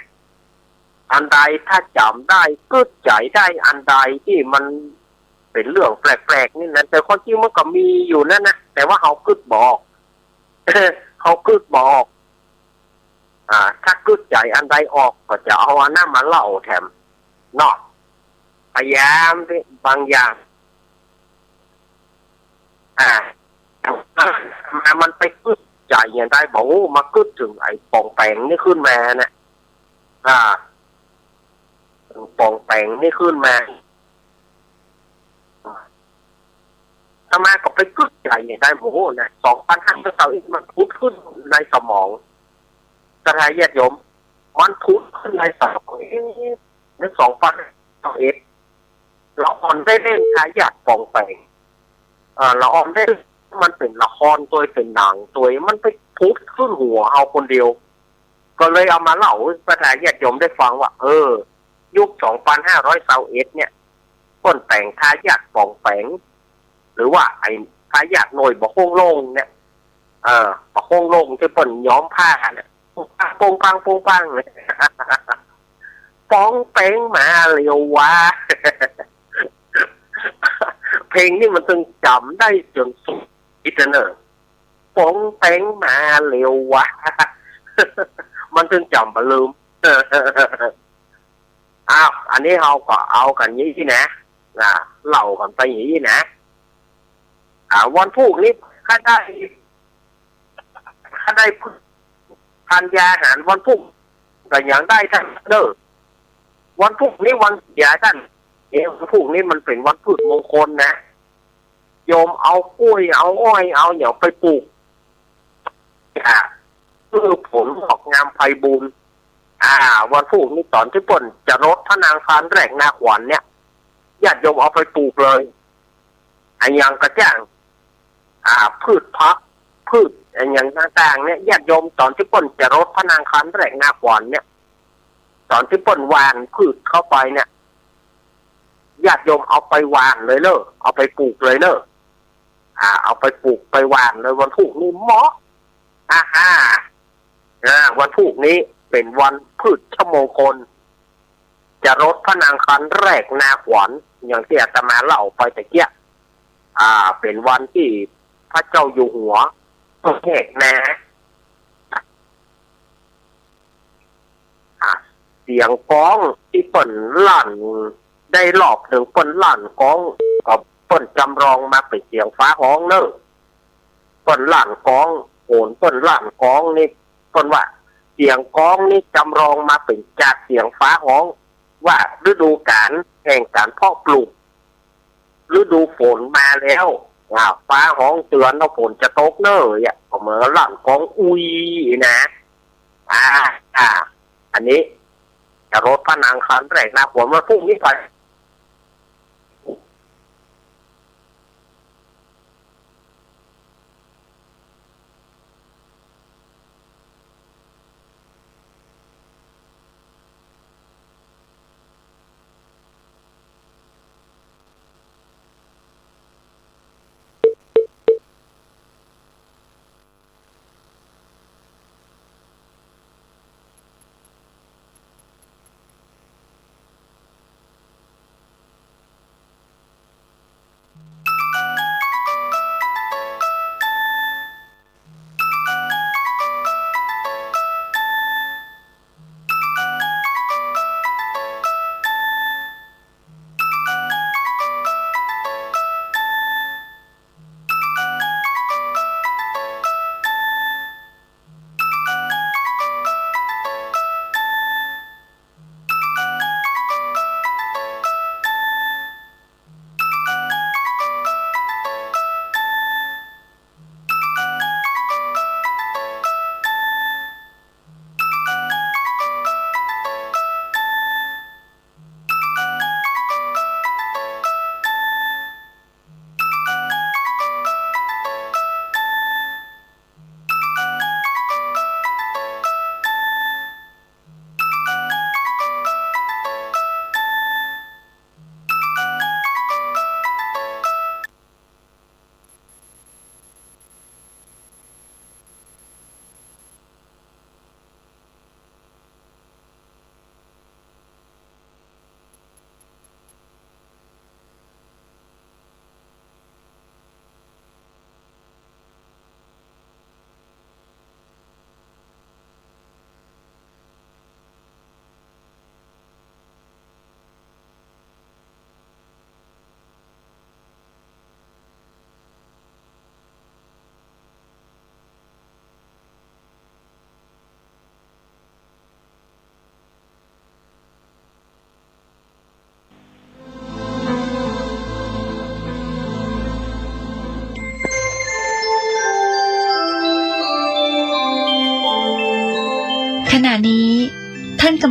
อันใดถ้าจ๋ำได้ กึ๊ดใจ๋ได้ อันใดตี้มันเป๋นเรื่องแปลกๆ นี่นะ แต่ความจริงมันก็มีอยู่นั่นนะ แต่ว่าเฮากึ๊ดบ่ออก เฮากึ๊ดบ่ออก อ่า ถ้ากึ๊ดใจ๋อันใดออกก็จะเอาอันนั้นมาเล่าแถมเนาะ พยายามตี้บางอย่าง อ่า มา มันไปกึ๊ดใจ๋อย่างใดบ่ฮู้ มากึ๊ดเถิงไอ้ป๋องแป๋งนี่ขึ้นมานะ อ่า ป๋องแป๋งนี่ขึ้นมา อาตมาก็ไปกึ๊ดใจ๋อย่างใดบ่ฮู้นะ สองปันห้าร้อยซาวเอ็ด มันผุดขึ้นในสมอง ศรัทธาญาติโยม มันผุดขึ้นในสมอง เอ๊ะ ในสองปันห้าร้อยซาวเอ็ด ละอ่อนได้เล่นทายาทป๋องแป๋ง เอ่อ ละอ่อนได้ มันเป๋นละครตวย เป๋นหนังตวย มันไปผุดขึ้นหัวเฮาคนเดียว ก็เลยเอามาเล่าหื้อศรัทธาญาติโยมได้ฟังว่า เออ ยุคสองปันห้าร้อยซาวเอ็ด เนี่ย เปิ้นแต่งทายาทป๋องแป๋ง หรือว่าไอ้ทายาทหน่วยบ่โค้งโล่งเนี่ย เออ บ่โค้งโล่งตี้เปิ้นย้อมผ้าเนี่ย โป้งปัง โป้งปัง โป้งปัง ป๋องแป๋งมาแล้ววะ เพลงนี้มันตึงจ๋ำได้เจิ่งสุดอิตเนอะ ป๋องแป๋งมาแล้ววะ มันตึงจ๋ำบ่ลืม อ้าว อันนี้เฮาก็เอากั๋นอย่างอี้นะ นะ เล่ากั๋นไปอย่างอี้นะ อ่า วันพูกนี้ ถ้าได้ ถ้าได้ทานยาอาหารวันพูก ก็ยังได้ตังเน่อ วันพูกนี้วันเสียตัง เอ๊ะ วันพูกนี้มันเป๋นวันพืชมงคลนะ โยมเอากล้วย เอาอ้อย เอาหยังไปปลูก อ่า เพื่อผลงอกงามไพบูลย์ อ่า วันพูกนี้ต๋อนตี้เปิ้นจะรดพระนางคันแรกนาขวัญเนี่ย ญาติโยมเอาไปปลูกเลย อะหยังก็จ้าง อ่า พืชผัก พืชอะหยังต่างๆ เนี่ย ญาติโยมต๋อนตี้เปิ้นจะรดพระนางคันแรกนาขวัญเนี่ย ต๋อนตี้เปิ้นหว่านพืชเข้าไปเนี่ย ญาติโยมเอาไปหว่านเลยเน่อ เอาไปปลูกเลยเน่อ อ่า เอาไปปลูกไปหว่านเลย วันพูกนี้เหมาะ อ่าฮ่า อ่า วันพูกนี้เป๋นวันพืชมงคล จะรดพระนางคันแรกนาขวัญ อย่างตี้อาตมาเล่าไปตะเกียะ อ่า เป๋นวันตี้พระเจ้าอยู่หัวแหกนา อ่า เสียงกลองตี้เปิ้นลั่น ได้รอบนึ่งเปิ้นลั่นกลอง ก็เปิ้นจำลองมาเป๋นเสียงฟ้าฮ้องเน่อ เปิ้นลั่นกลอง โหนเปิ้นลั่นกลองนี่ เปิ้นว่า เสียงกลองนี่จำลองมาเป๋นจากเสียงฟ้าฮ้อง ว่าฤดูกาลแห่งก๋านเพาะปลูก ฤดูฝนมาแล้ว อ่า ฟ้าฮ้องเตือนว่าฝนจะตกเน่อ เนี่ย ก็เหมือนกับลั่นกลองอุยนะ อ่า อ่า อันนี้จะรดพระนางคันแรกนาขวัญวันพูกนี้ไป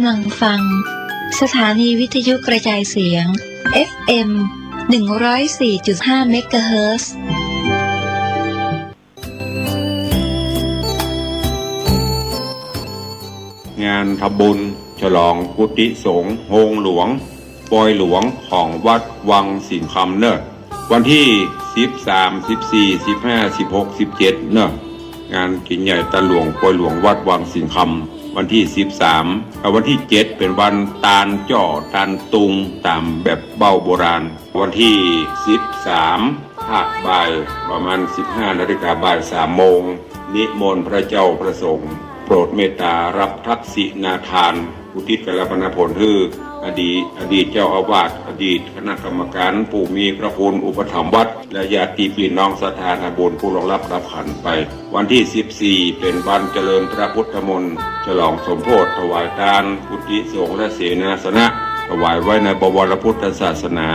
ำลังฟัง สถานีวิทยุกระจายเสียง เอฟเอ็ม หนึ่งร้อยสี่จุดห้า เมกะเฮิรตซ์ งานทำบุญฉลองกุฏิสงฆ์โฮงหลวง ปอยหลวงของวัดวังสิงห์คำเน่อ วันตี้สิบสาม สิบสี่ สิบห้า สิบหก สิบเจ็ดเน่อ งานกิ๋นใหญ่ตาหลวงปอยหลวงวัดวังสิงห์คำ วันตี้สิบสาม กับวันตี้เจ็ดเป๋นวันตานจ้อตานตุงต๋ามแบบเบ้าโบราณ วันตี้สิบสาม ภาคบ่ายประมาณสิบห้านาฬิกา บ่ายสามโมง นิมนต์พระเจ้าพระสงฆ์ โปรดเมตตารับทักษิณาทาน อุทิศกัลปนาผลหื้ออดีต อดีตเจ้าอาวาส อดีตคณะกรรมการ ผู้มีพระคุณอุปถัมภ์วัด และญาติพี่น้องศรัทธานาบุญผู้ล่วงลับดับขันธ์ไป วันตี้สิบสี่ เป๋นวันเจริญพระพุทธมนต์ ฉลองสมโภชน์ ถวายตาน กุฏิสงฆ์และเสนาสนะ ถวายไว้ในบวรพุทธศาสนา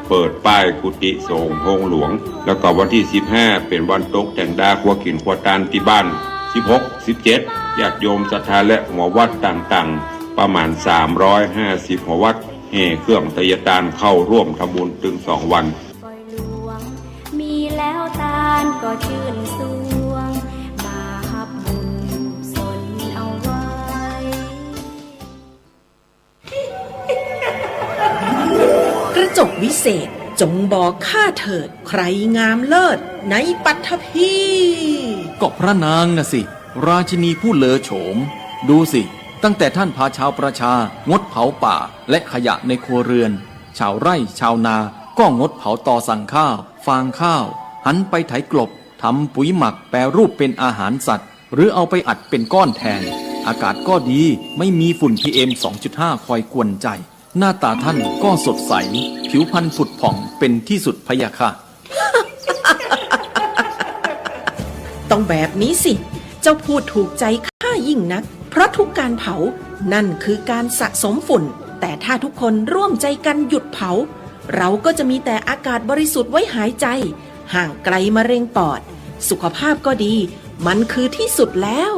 เปิดป้ายกุฏิสงฆ์โฮงหลวง แล้วก็วันตี้สิบห้า เป๋นวันตกแต่งดาครัวกิ๋นครัวตานตี้บ้าน สิบหก สิบเจ็ด ญาติโยมศรัทธาและหัววัดต่างๆ ประมาณสามร้อยห้าสิบหัววัด แห่เครื่องไตยตานเข้าร่วมทำบุญตึงสองวัน ปอยหลวง มีแล้วตานก็จื้นสวง มาฮับบุญกุศลเอาไว้ กระจกวิเศษ จงบอกข้าเถิด ใครงามเลิศในปัตภีร์ ก็พระนางน่ะสิ ราชินีผู้เลอโฉม ดูสิ ตั้งแต่ท่านพาชาวประชางดเผาป่าและขยะในครัวเรือน ชาวไร่ชาวนาก็งดเผาตอสั่งข้าว ฟางข้าว หันไปไถกลบ ทำปุ๋ยหมักแปรรูปเป็นอาหารสัตว์ หรือเอาไปอัดเป็นก้อนแทน อากาศก็ดี ไม่มีฝุ่น พีเอ็ม สองจุดห้า คอยกวนใจ หน้าตาท่านก็สดใส ผิวพรรณผุดผ่องเป็นที่สุดพะยะค่ะ ต้องแบบนี้สิ เจ้าพูดถูกใจข้ายิ่งนัก เพราะทุกการเผา นั่นคือการสะสมฝุ่น แต่ถ้าทุกคนร่วมใจกันหยุดเผา เราก็จะมีแต่อากาศบริสุทธิ์ไว้หายใจ ห่างไกลมะเร็งปอด สุขภาพก็ดี มันคือที่สุดแล้ว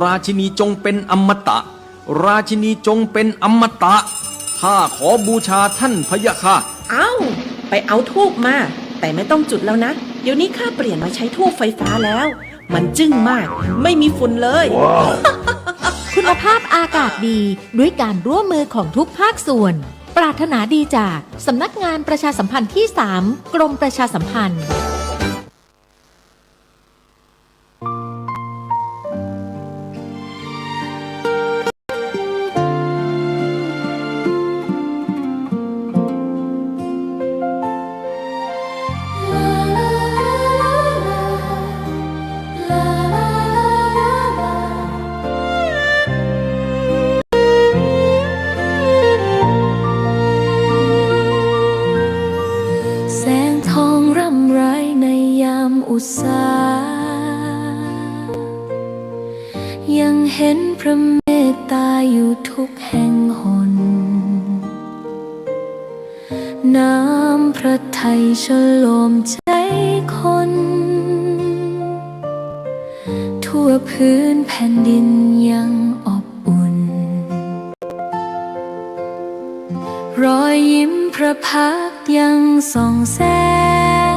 ราชินีจงเป็นอมตะ ราชินีจงเป็นอมตะ ข้าขอบูชาท่านพะยะค่ะ เอ้า ไปเอาธูปมา แต่ไม่ต้องจุดแล้วนะ เดี๋ยวนี้ข้าเปลี่ยนมาใช้ธูปไฟฟ้าแล้ว มันจึ้งมาก ไม่มีฝุ่นเลย คุณภาพอากาศดี ด้วยการร่วมมือของทุกภาคส่วน ปรารถนาดีจากสำนักงานประชาสัมพันธ์ที่สาม กรมประชาสัมพันธ์ แสงทองร่ำไรในยามอุษา ยังเห็นพระเมตตาอยู่ทุกแห่งหน น้ำพระทัยชโลมใจคน ทั่วพื้นแผ่นดินยังอบอุ่น รอยยิ้มพระพักตร์ยังส่องแสง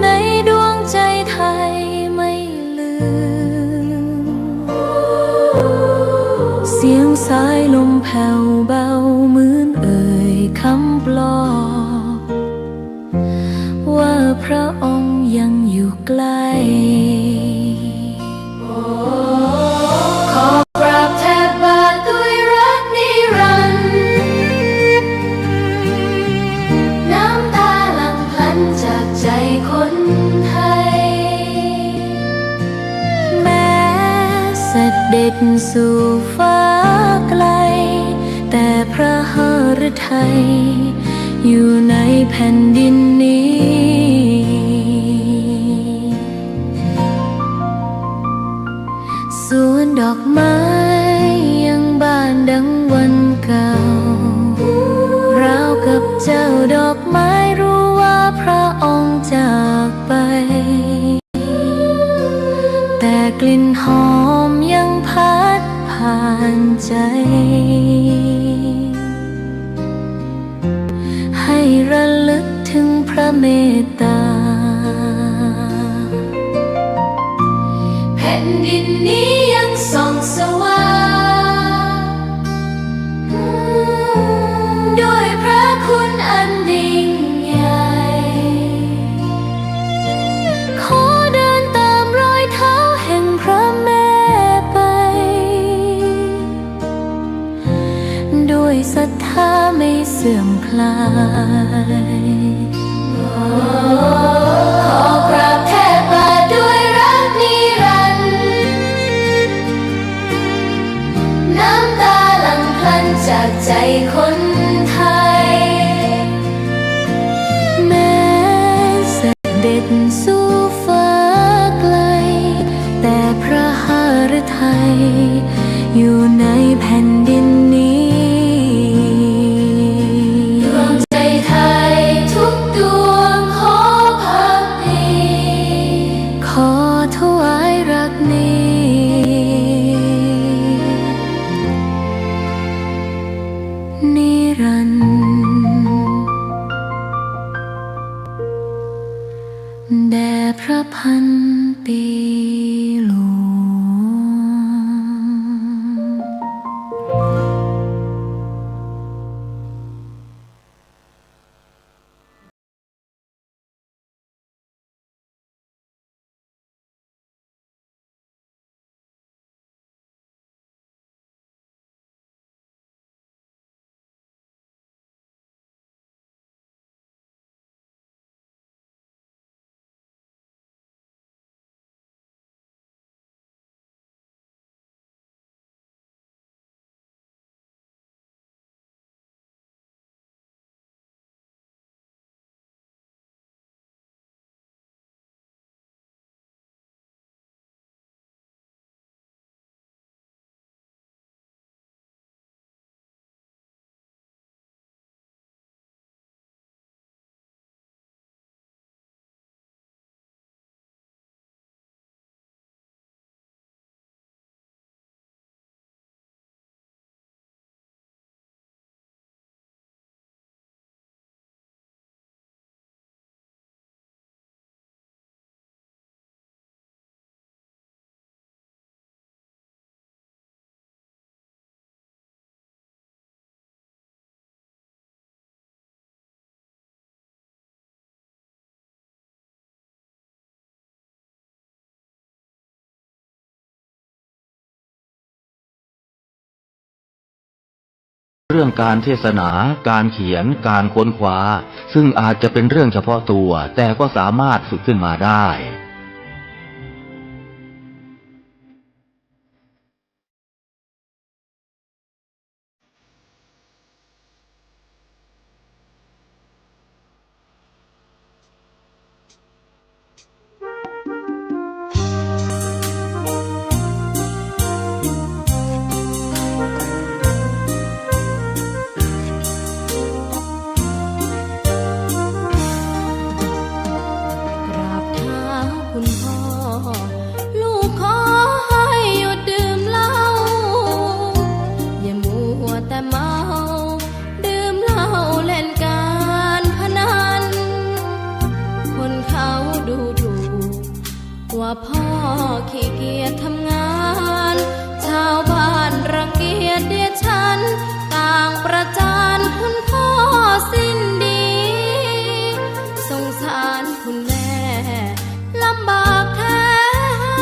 ในดวงใจไทยไม่ลืม เสียงสายลมแผ่วเบาเหมือนเอ่ยคำปลอบ ว่าพระองค์ยังอยู่ใกล้ ขอกราบแทบบาทด้วยรักนิรันดร์ น้ำตาหลั่งพลันจากใจคนไทย แม้เสด็จสู่ฟ้าไกล แต่พระหฤทัยอยู่ในแผ่นดินนี้ สวนดอกไม้ยังบานดังวันเก่า ราวกับเจ้าดอกไม้รู้ว่าพระองค์จากไป แต่กลิ่นหอมยังพัดพา ใด ให้ระลึกถึงพระเมตตา แผ่นดินนี้ยังส่องสว่าง ด้วยพระคุณอันยิ่งใหญ่ ขอเดินตามรอยเท้าแห่งพระแม่ไป ด้วยศรัทธาไม่เสื่อมคลาย ขอกราบแทบบ่าด้วยรักนิรันดร์ น้ำตาหลั่งพลันจากใจคนไทย แม้เสด็จสู่ฟ้าไกล แต่พระหฤทัยอยู่ในแผ่นดินนี้ ดวงใจไทยทุกดวงขอภักดี ขอถวายรักนี้ นิรันดร์ แด่พระพันปีหลวง เรื่องการเทศนา การเขียน การค้นคว้า ซึ่งอาจจะเป็นเรื่องเฉพาะตัว แต่ก็สามารถฝึกขึ้นมาได้ กราบเท้าคุณพ่อ ลูกขอให้หยุดดื่มเหล้า อย่ามัวแต่เมา ดื่มเหล้าเล่นการพนัน คนเขาดูถูก ว่าพ่อขี้เกียจทำงาน ชาวบ้านรังเกียจเดียดฉัน ต่างประจานคุณพ่อสิ้นดี สงสารคุณแม่ ลำบากแท้หา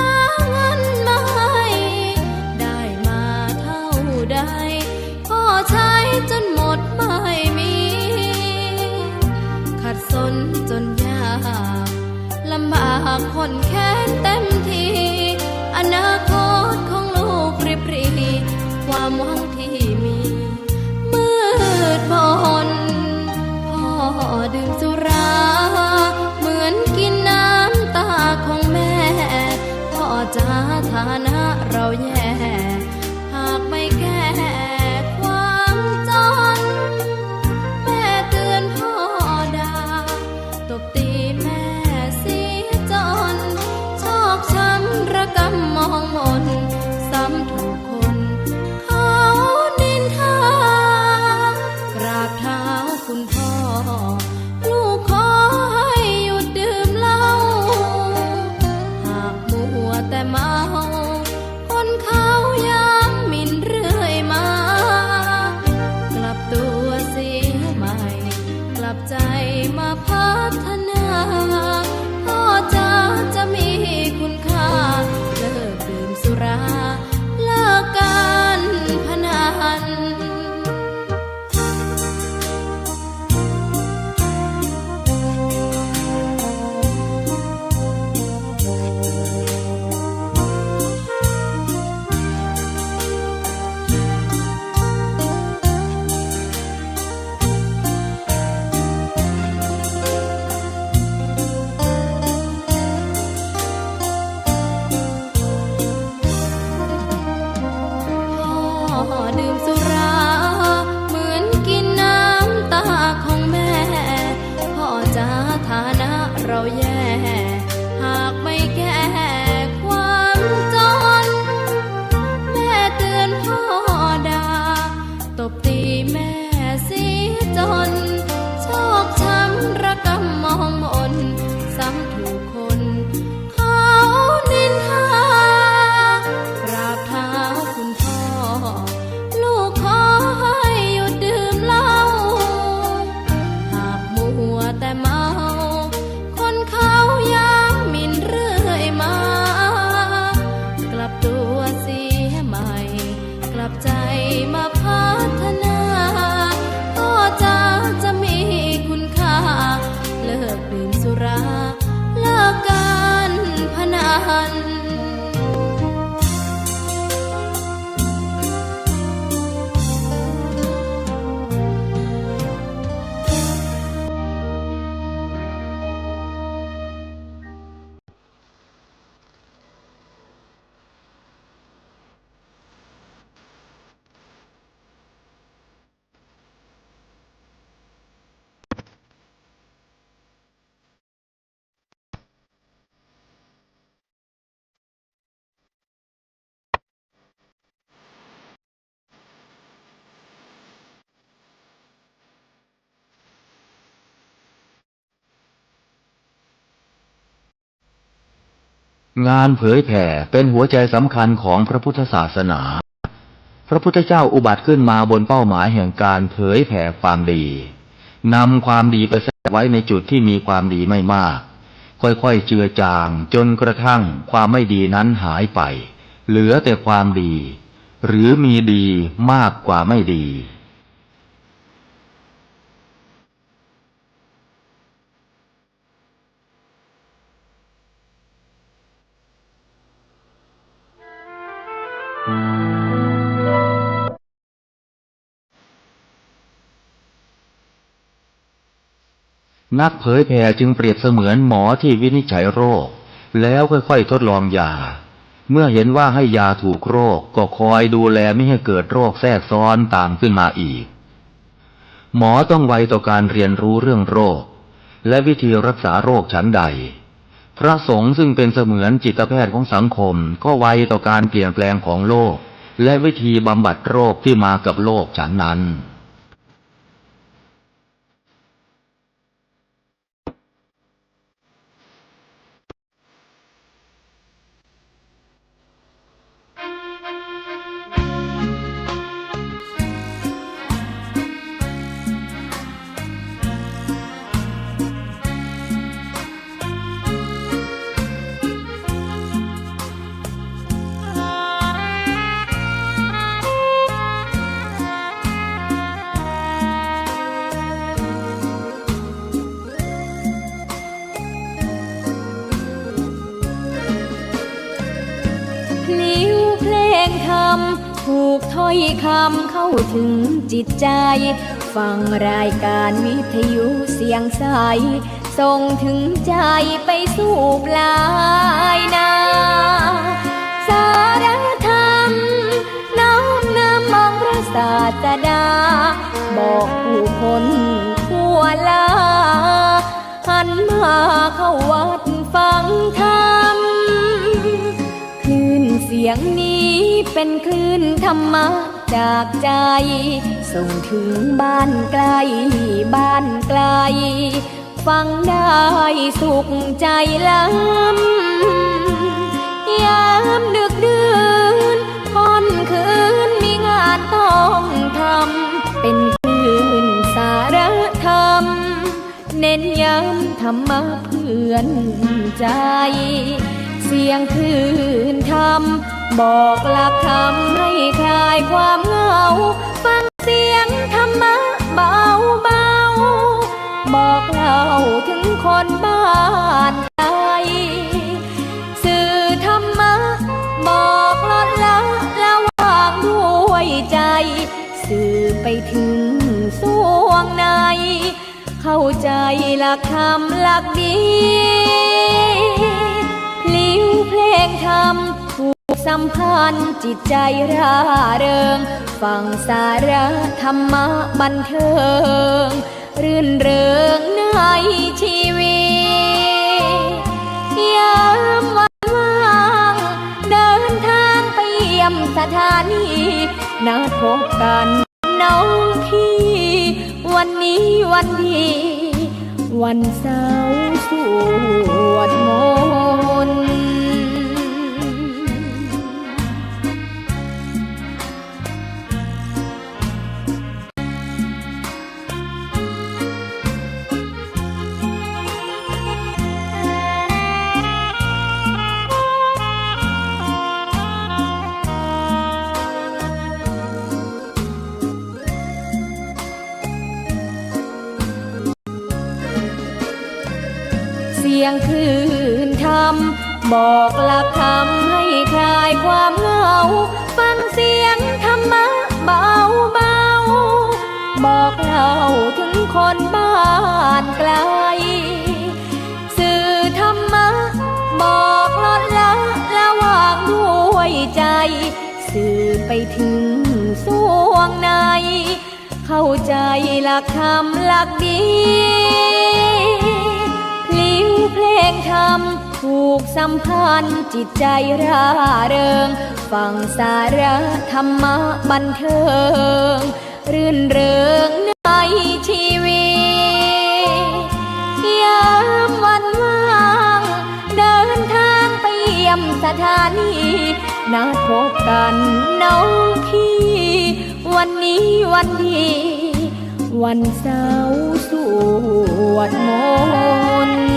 เงินมาให้ ได้มาเท่าใด พ่อใช้จนหมดไม่มี ขัดสนจนยาก ลำบากข้นแค้นเต็มที อนาคตของลูกริบหรี่ ความหวังที่มี มืดมน พ่อดื่มสุรา เหมือนกินน้ำตาของแม่ พ่อจ๋า ฐานะเราแย่ หากไม่แก้ความจน แม่เตือนพ่อด่า ตบตีแม่เสียจน งานเผยแผ่เป็นหัวใจสำคัญของพระพุทธศาสนา พระพุทธเจ้าอุบัติขึ้นมาบนเป้าหมายแห่งการเผยแผ่ความดี นำความดีไปแทรกไว้ในจุดที่มีความดีไม่มาก ค่อยๆ เจือจาง จนกระทั่งความไม่ดีนั้นหายไป เหลือแต่ความดี หรือมีดีมากกว่าไม่ดี นักเผยแผ่จึงเปรียบเสมือนหมอที่วินิจฉัยโรค แล้วค่อยๆ ทดลองยา เมื่อเห็นว่าให้ยาถูกโรค ก็คอยดูแลมิให้เกิดโรคแทรกซ้อนตามขึ้นมาอีก หมอต้องไวต่อการเรียนรู้เรื่องโรค และวิธีรักษาโรคฉันใด พระสงฆ์ซึ่งเป็นเสมือนจิตแพทย์ของสังคม ก็ไวต่อการเปลี่ยนแปลงของโรค และวิธีบำบัดโรคที่มากับโรคฉันนั้น พลิ้วเพลงธรรม ถูกถ้อยคำเข้าถึงจิตใจ ฟังรายการวิทยุเสียงใส ส่งถึงใจไปสู่ปลายนา สารธรรม น้อมนำองค์พระศาสดา บอกผู้คนทั่วลา หันมาเข้าวัดฟังธรรม คลื่นเสียงนี้เป็นคลื่นธรรมะจากใจ ส่งถึงบ้านไกลบ้านไกล ฟังได้สุขใจล้ำ ยามดึกดื่นค่ำคืนมีงานต้องทำ เป็นคลื่นสารธรรม เน้นย้ำธรรมะเพื่อนใจ เสียงคลื่นธรรม บอกหลักธรรมให้คลายความเหงา ฟังเสียงธรรมะเบาๆ บอกเล่าถึงคนบ้านไกล สื่อธรรมะ บอกลดละละวางด้วยใจ สื่อไปถึงส่วงใน เข้าใจหลักธรรมหลักดี พลิ้วเพลงธรรม ผูกสัมพันธ์จิตใจร่าเริง ฟังสาระธรรมะบันเทิง รื่นเริงในชีวิต ยามวันว่าง เดินทางไปเยี่ยมสถานี นัดพบกัน น้องพี่ วันนี้วันดี วันเสาร์สวดมนต์ เสียงคลื่นธรรม บอกหลักธรรมให้คลายความเหงา ฟังเสียงธรรมะเบาๆ บอกเล่าถึงคนบ้านไกล สื่อธรรมะ บอกลดละละวางด้วยใจ สื่อไปถึงส่วงใน เข้าใจหลักธรรมหลักดี พลิ้วเพลงธรรม ผูกสัมพันธ์จิตใจร่าเริง ฟังสาระธรรมะบันเทิง รื่นเริงในชีวิต ยามวันว่าง เดินทางไปเยี่ยม นี้ นัดพบกั๋นน้องพี่ วันนี้วันดี วันเสาร์สวดมนต์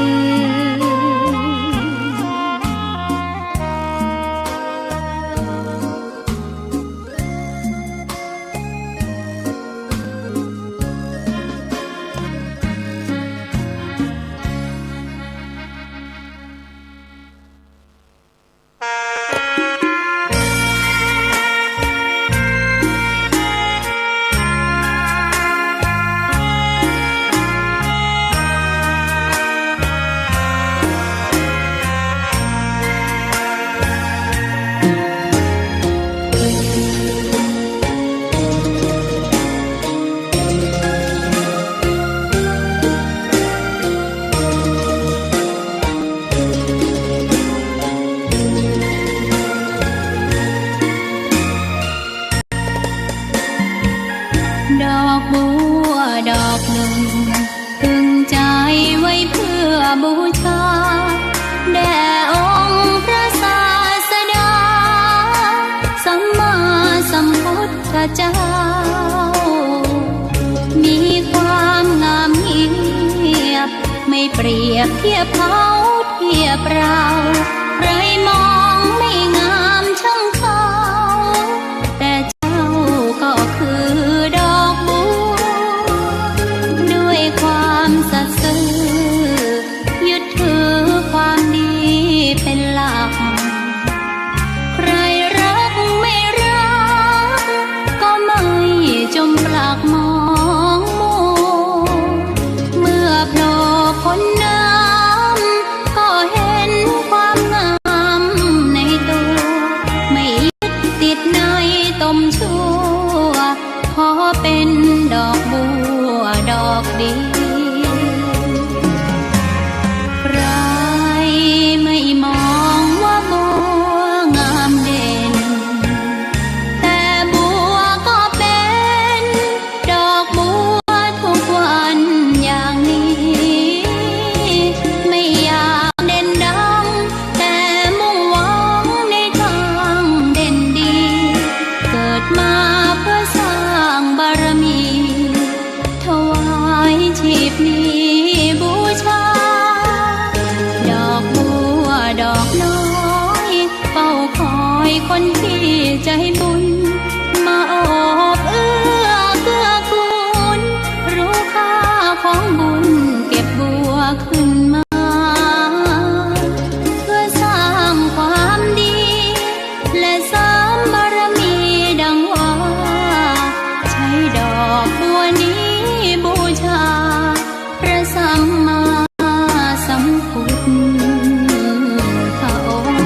ดอกบัวดอกนึ่ง ตึงใจ๋ไว้เปื้อบูชา แด่องค์พระศาสดา สัมมาสัมพุทธเจ้า มีความงามเงียบ ไม่เปรียบเทียบเขาเทียบเรา ใครมองไม่งามช่างเขา แต่เจ้าก็คือดอกบัว ด้วยความสัตย์ซื่อ ยึดถือความดีเป็นหลัก ใครรักไม่รัก ก็ไม่จมปลักมองมัว เมื่อโผล่พ้นน้ำ ก็เห็นความงามในตัว ไม่ยึดติดในตมชั่ว ขอเป็นดอกบัวดอกเดียว ใครไม่มองว่าบัวงามเด่น แต่บัวก็เป็นดอกบัวทุกวันอย่างนี้ ไม่อยากเด่นดัง แต่มุ่งหวังในทางเด่นดี เกิดมาเพื่อสร้างบารมี ถวายชีพนี้บูชา ดอกบัวดอกน้อย เฝ้าคอยคนที่ใจบุญ มาโอบเอื้อเกื้อกูล รู้ค่าของบุญเก็บบัวขึ้นมา เพื่อสร้างความดี และเสริมบารมีดังว่า ใช้ดอกบัวนี้บูชา พระสัมมาสัมพุทธองค์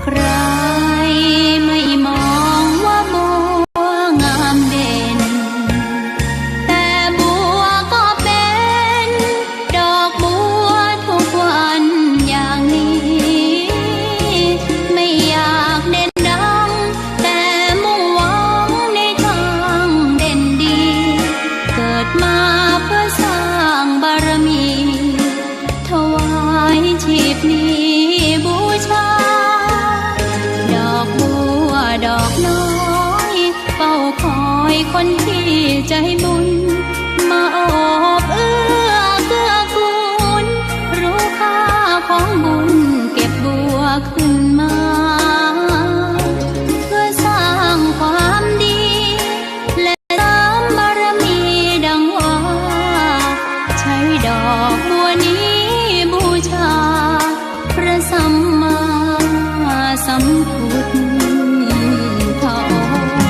ใครไม่มองว่าบัวงามเด่น แต่บัวก็เป็นดอกบัวทุกวันอย่างนี้ ไม่อยากเด่นดัง แต่มุ่งหวังในทางเด่นดี เกิดมาเพื่อสร้างบารมี ถวายชีพนี้บูชา ดอกบัวดอกน้อย เฝ้าคอยคนที่ใจบุญ มาโอบเอื้อเกื้อกูล รู้ค่าของบุญเก็บบัวขึ้นมา เพื่อสร้างความดี และเสริมบารมีดังว่า ใช้ดอกบัวนี้บูชา พระสัมมาสัมพุทธองค์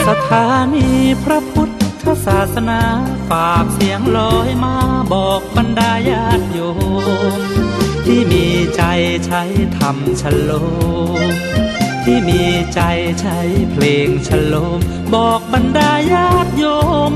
สถานีพระพุทธศาสนา ฝากเสียงลอยมาบอกบรรดาญาติโยม ที่มีใจ๋ใช้ธรรมชโลม ที่มีใจ๋ใช้เพลงชโลม บอกบรรดาญาติโยม